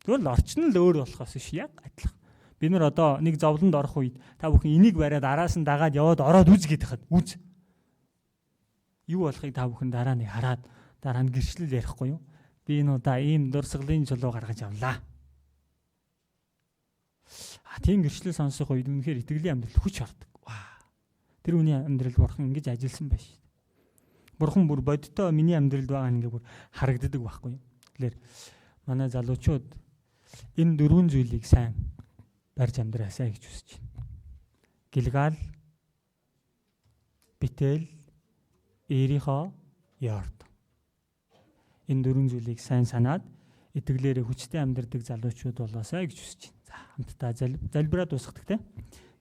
Тэгвэл орчин нь л өөр болохоос биш яг адилхан. Бид нар одоо нэг зовлонд орох үед та бүхэн энийг бариад араас нь дагаад яваад ороод үз гэдэг хад үз. Юу болохыг та бүхэн дараа нэг хараад дараа нь гэрчлэл ярихгүй юу? Би энэ удаа ийм дурсгалын чулуу гаргаж авлаа. А тийм гэрчлэл сонсох үед үнэхээр итгэлийн амьдрал хүч ордог. Ваа. Тэр хүний амьдрал бурхан ингэж ажилласан байж шүү дээ. Бурхан бүр бодиттой миний амьдралд байгаа ингээ бүр харагддаг байхгүй юу? Тэгэхээр манай залуучууд энэ дөрвөн зүйлийг сайн барьж амьдраасай гэж хүсэж байна. Гилгал, Бител, Иерихо, Йордан. Энэ дөрвөн зүйлийг сайн санаад итгэлээрээ хүчтэй амьдардаг залуучууд болоосай гэж хүсэж байна. За хамтдаа залбираад дуусгадаг те.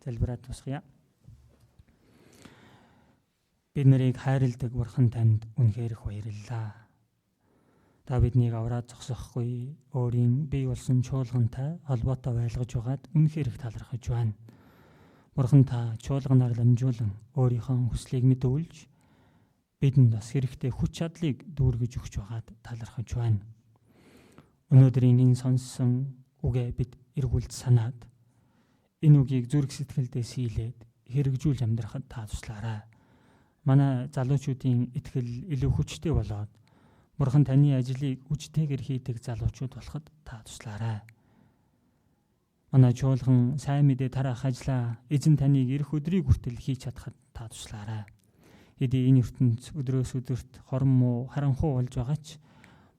Залбираад дуусгая. Бид нарыг хайрладаг Бурхан танд үнэхээр их баярлалаа. Та биднийг авраад зогсохгүй өөрийн бий болсон чуулгантай холбоотой байлгаж байгаад үнэхээр их талархаж байна. Бурхан та чуулганаар ламжуулан өөрийнхөө хүслийг мэдүүлж бидэнд бас хэрэгтэй хүч чадлыг дүүргэж өгч байгаад талархаж байна. Өнөөдрийн энэ сонссон үгээ бид эргүүлж санаад энэ үгийг зүрх сэтгэлдээ сийлээд хэрэгжүүлж амьдрахад та туслаарай. Манай залуучуудын итгэл илүү хүчтэй болоод Бурхан таны ажлыг хүчтэйгээр хийдэг залуучууд болоход та туслаарай. Манай чуулган сайн мэдээ тараах ажлаа эзэн таныг ирэх өдрийг хүртэл хийж чадахад та туслаарай. Хэдий энэ ертөнц өдрөөс өдөрт хорон муу харанхуй болж байгаа ч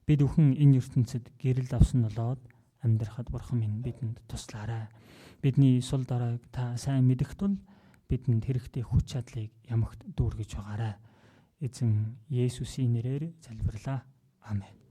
бид бүхэн энэ ертөнцид гэрэл авсан болоод амьдрахад Бурхан минь бидэнд туслаарай. Бидний сул доройг та сайн мэдэх тул бидэнд хэрэгтэй хүч чадлыг ямагт дүүргэж байгаарай. Эзэн Есүсийн нэрээр залбирлаа. Амен.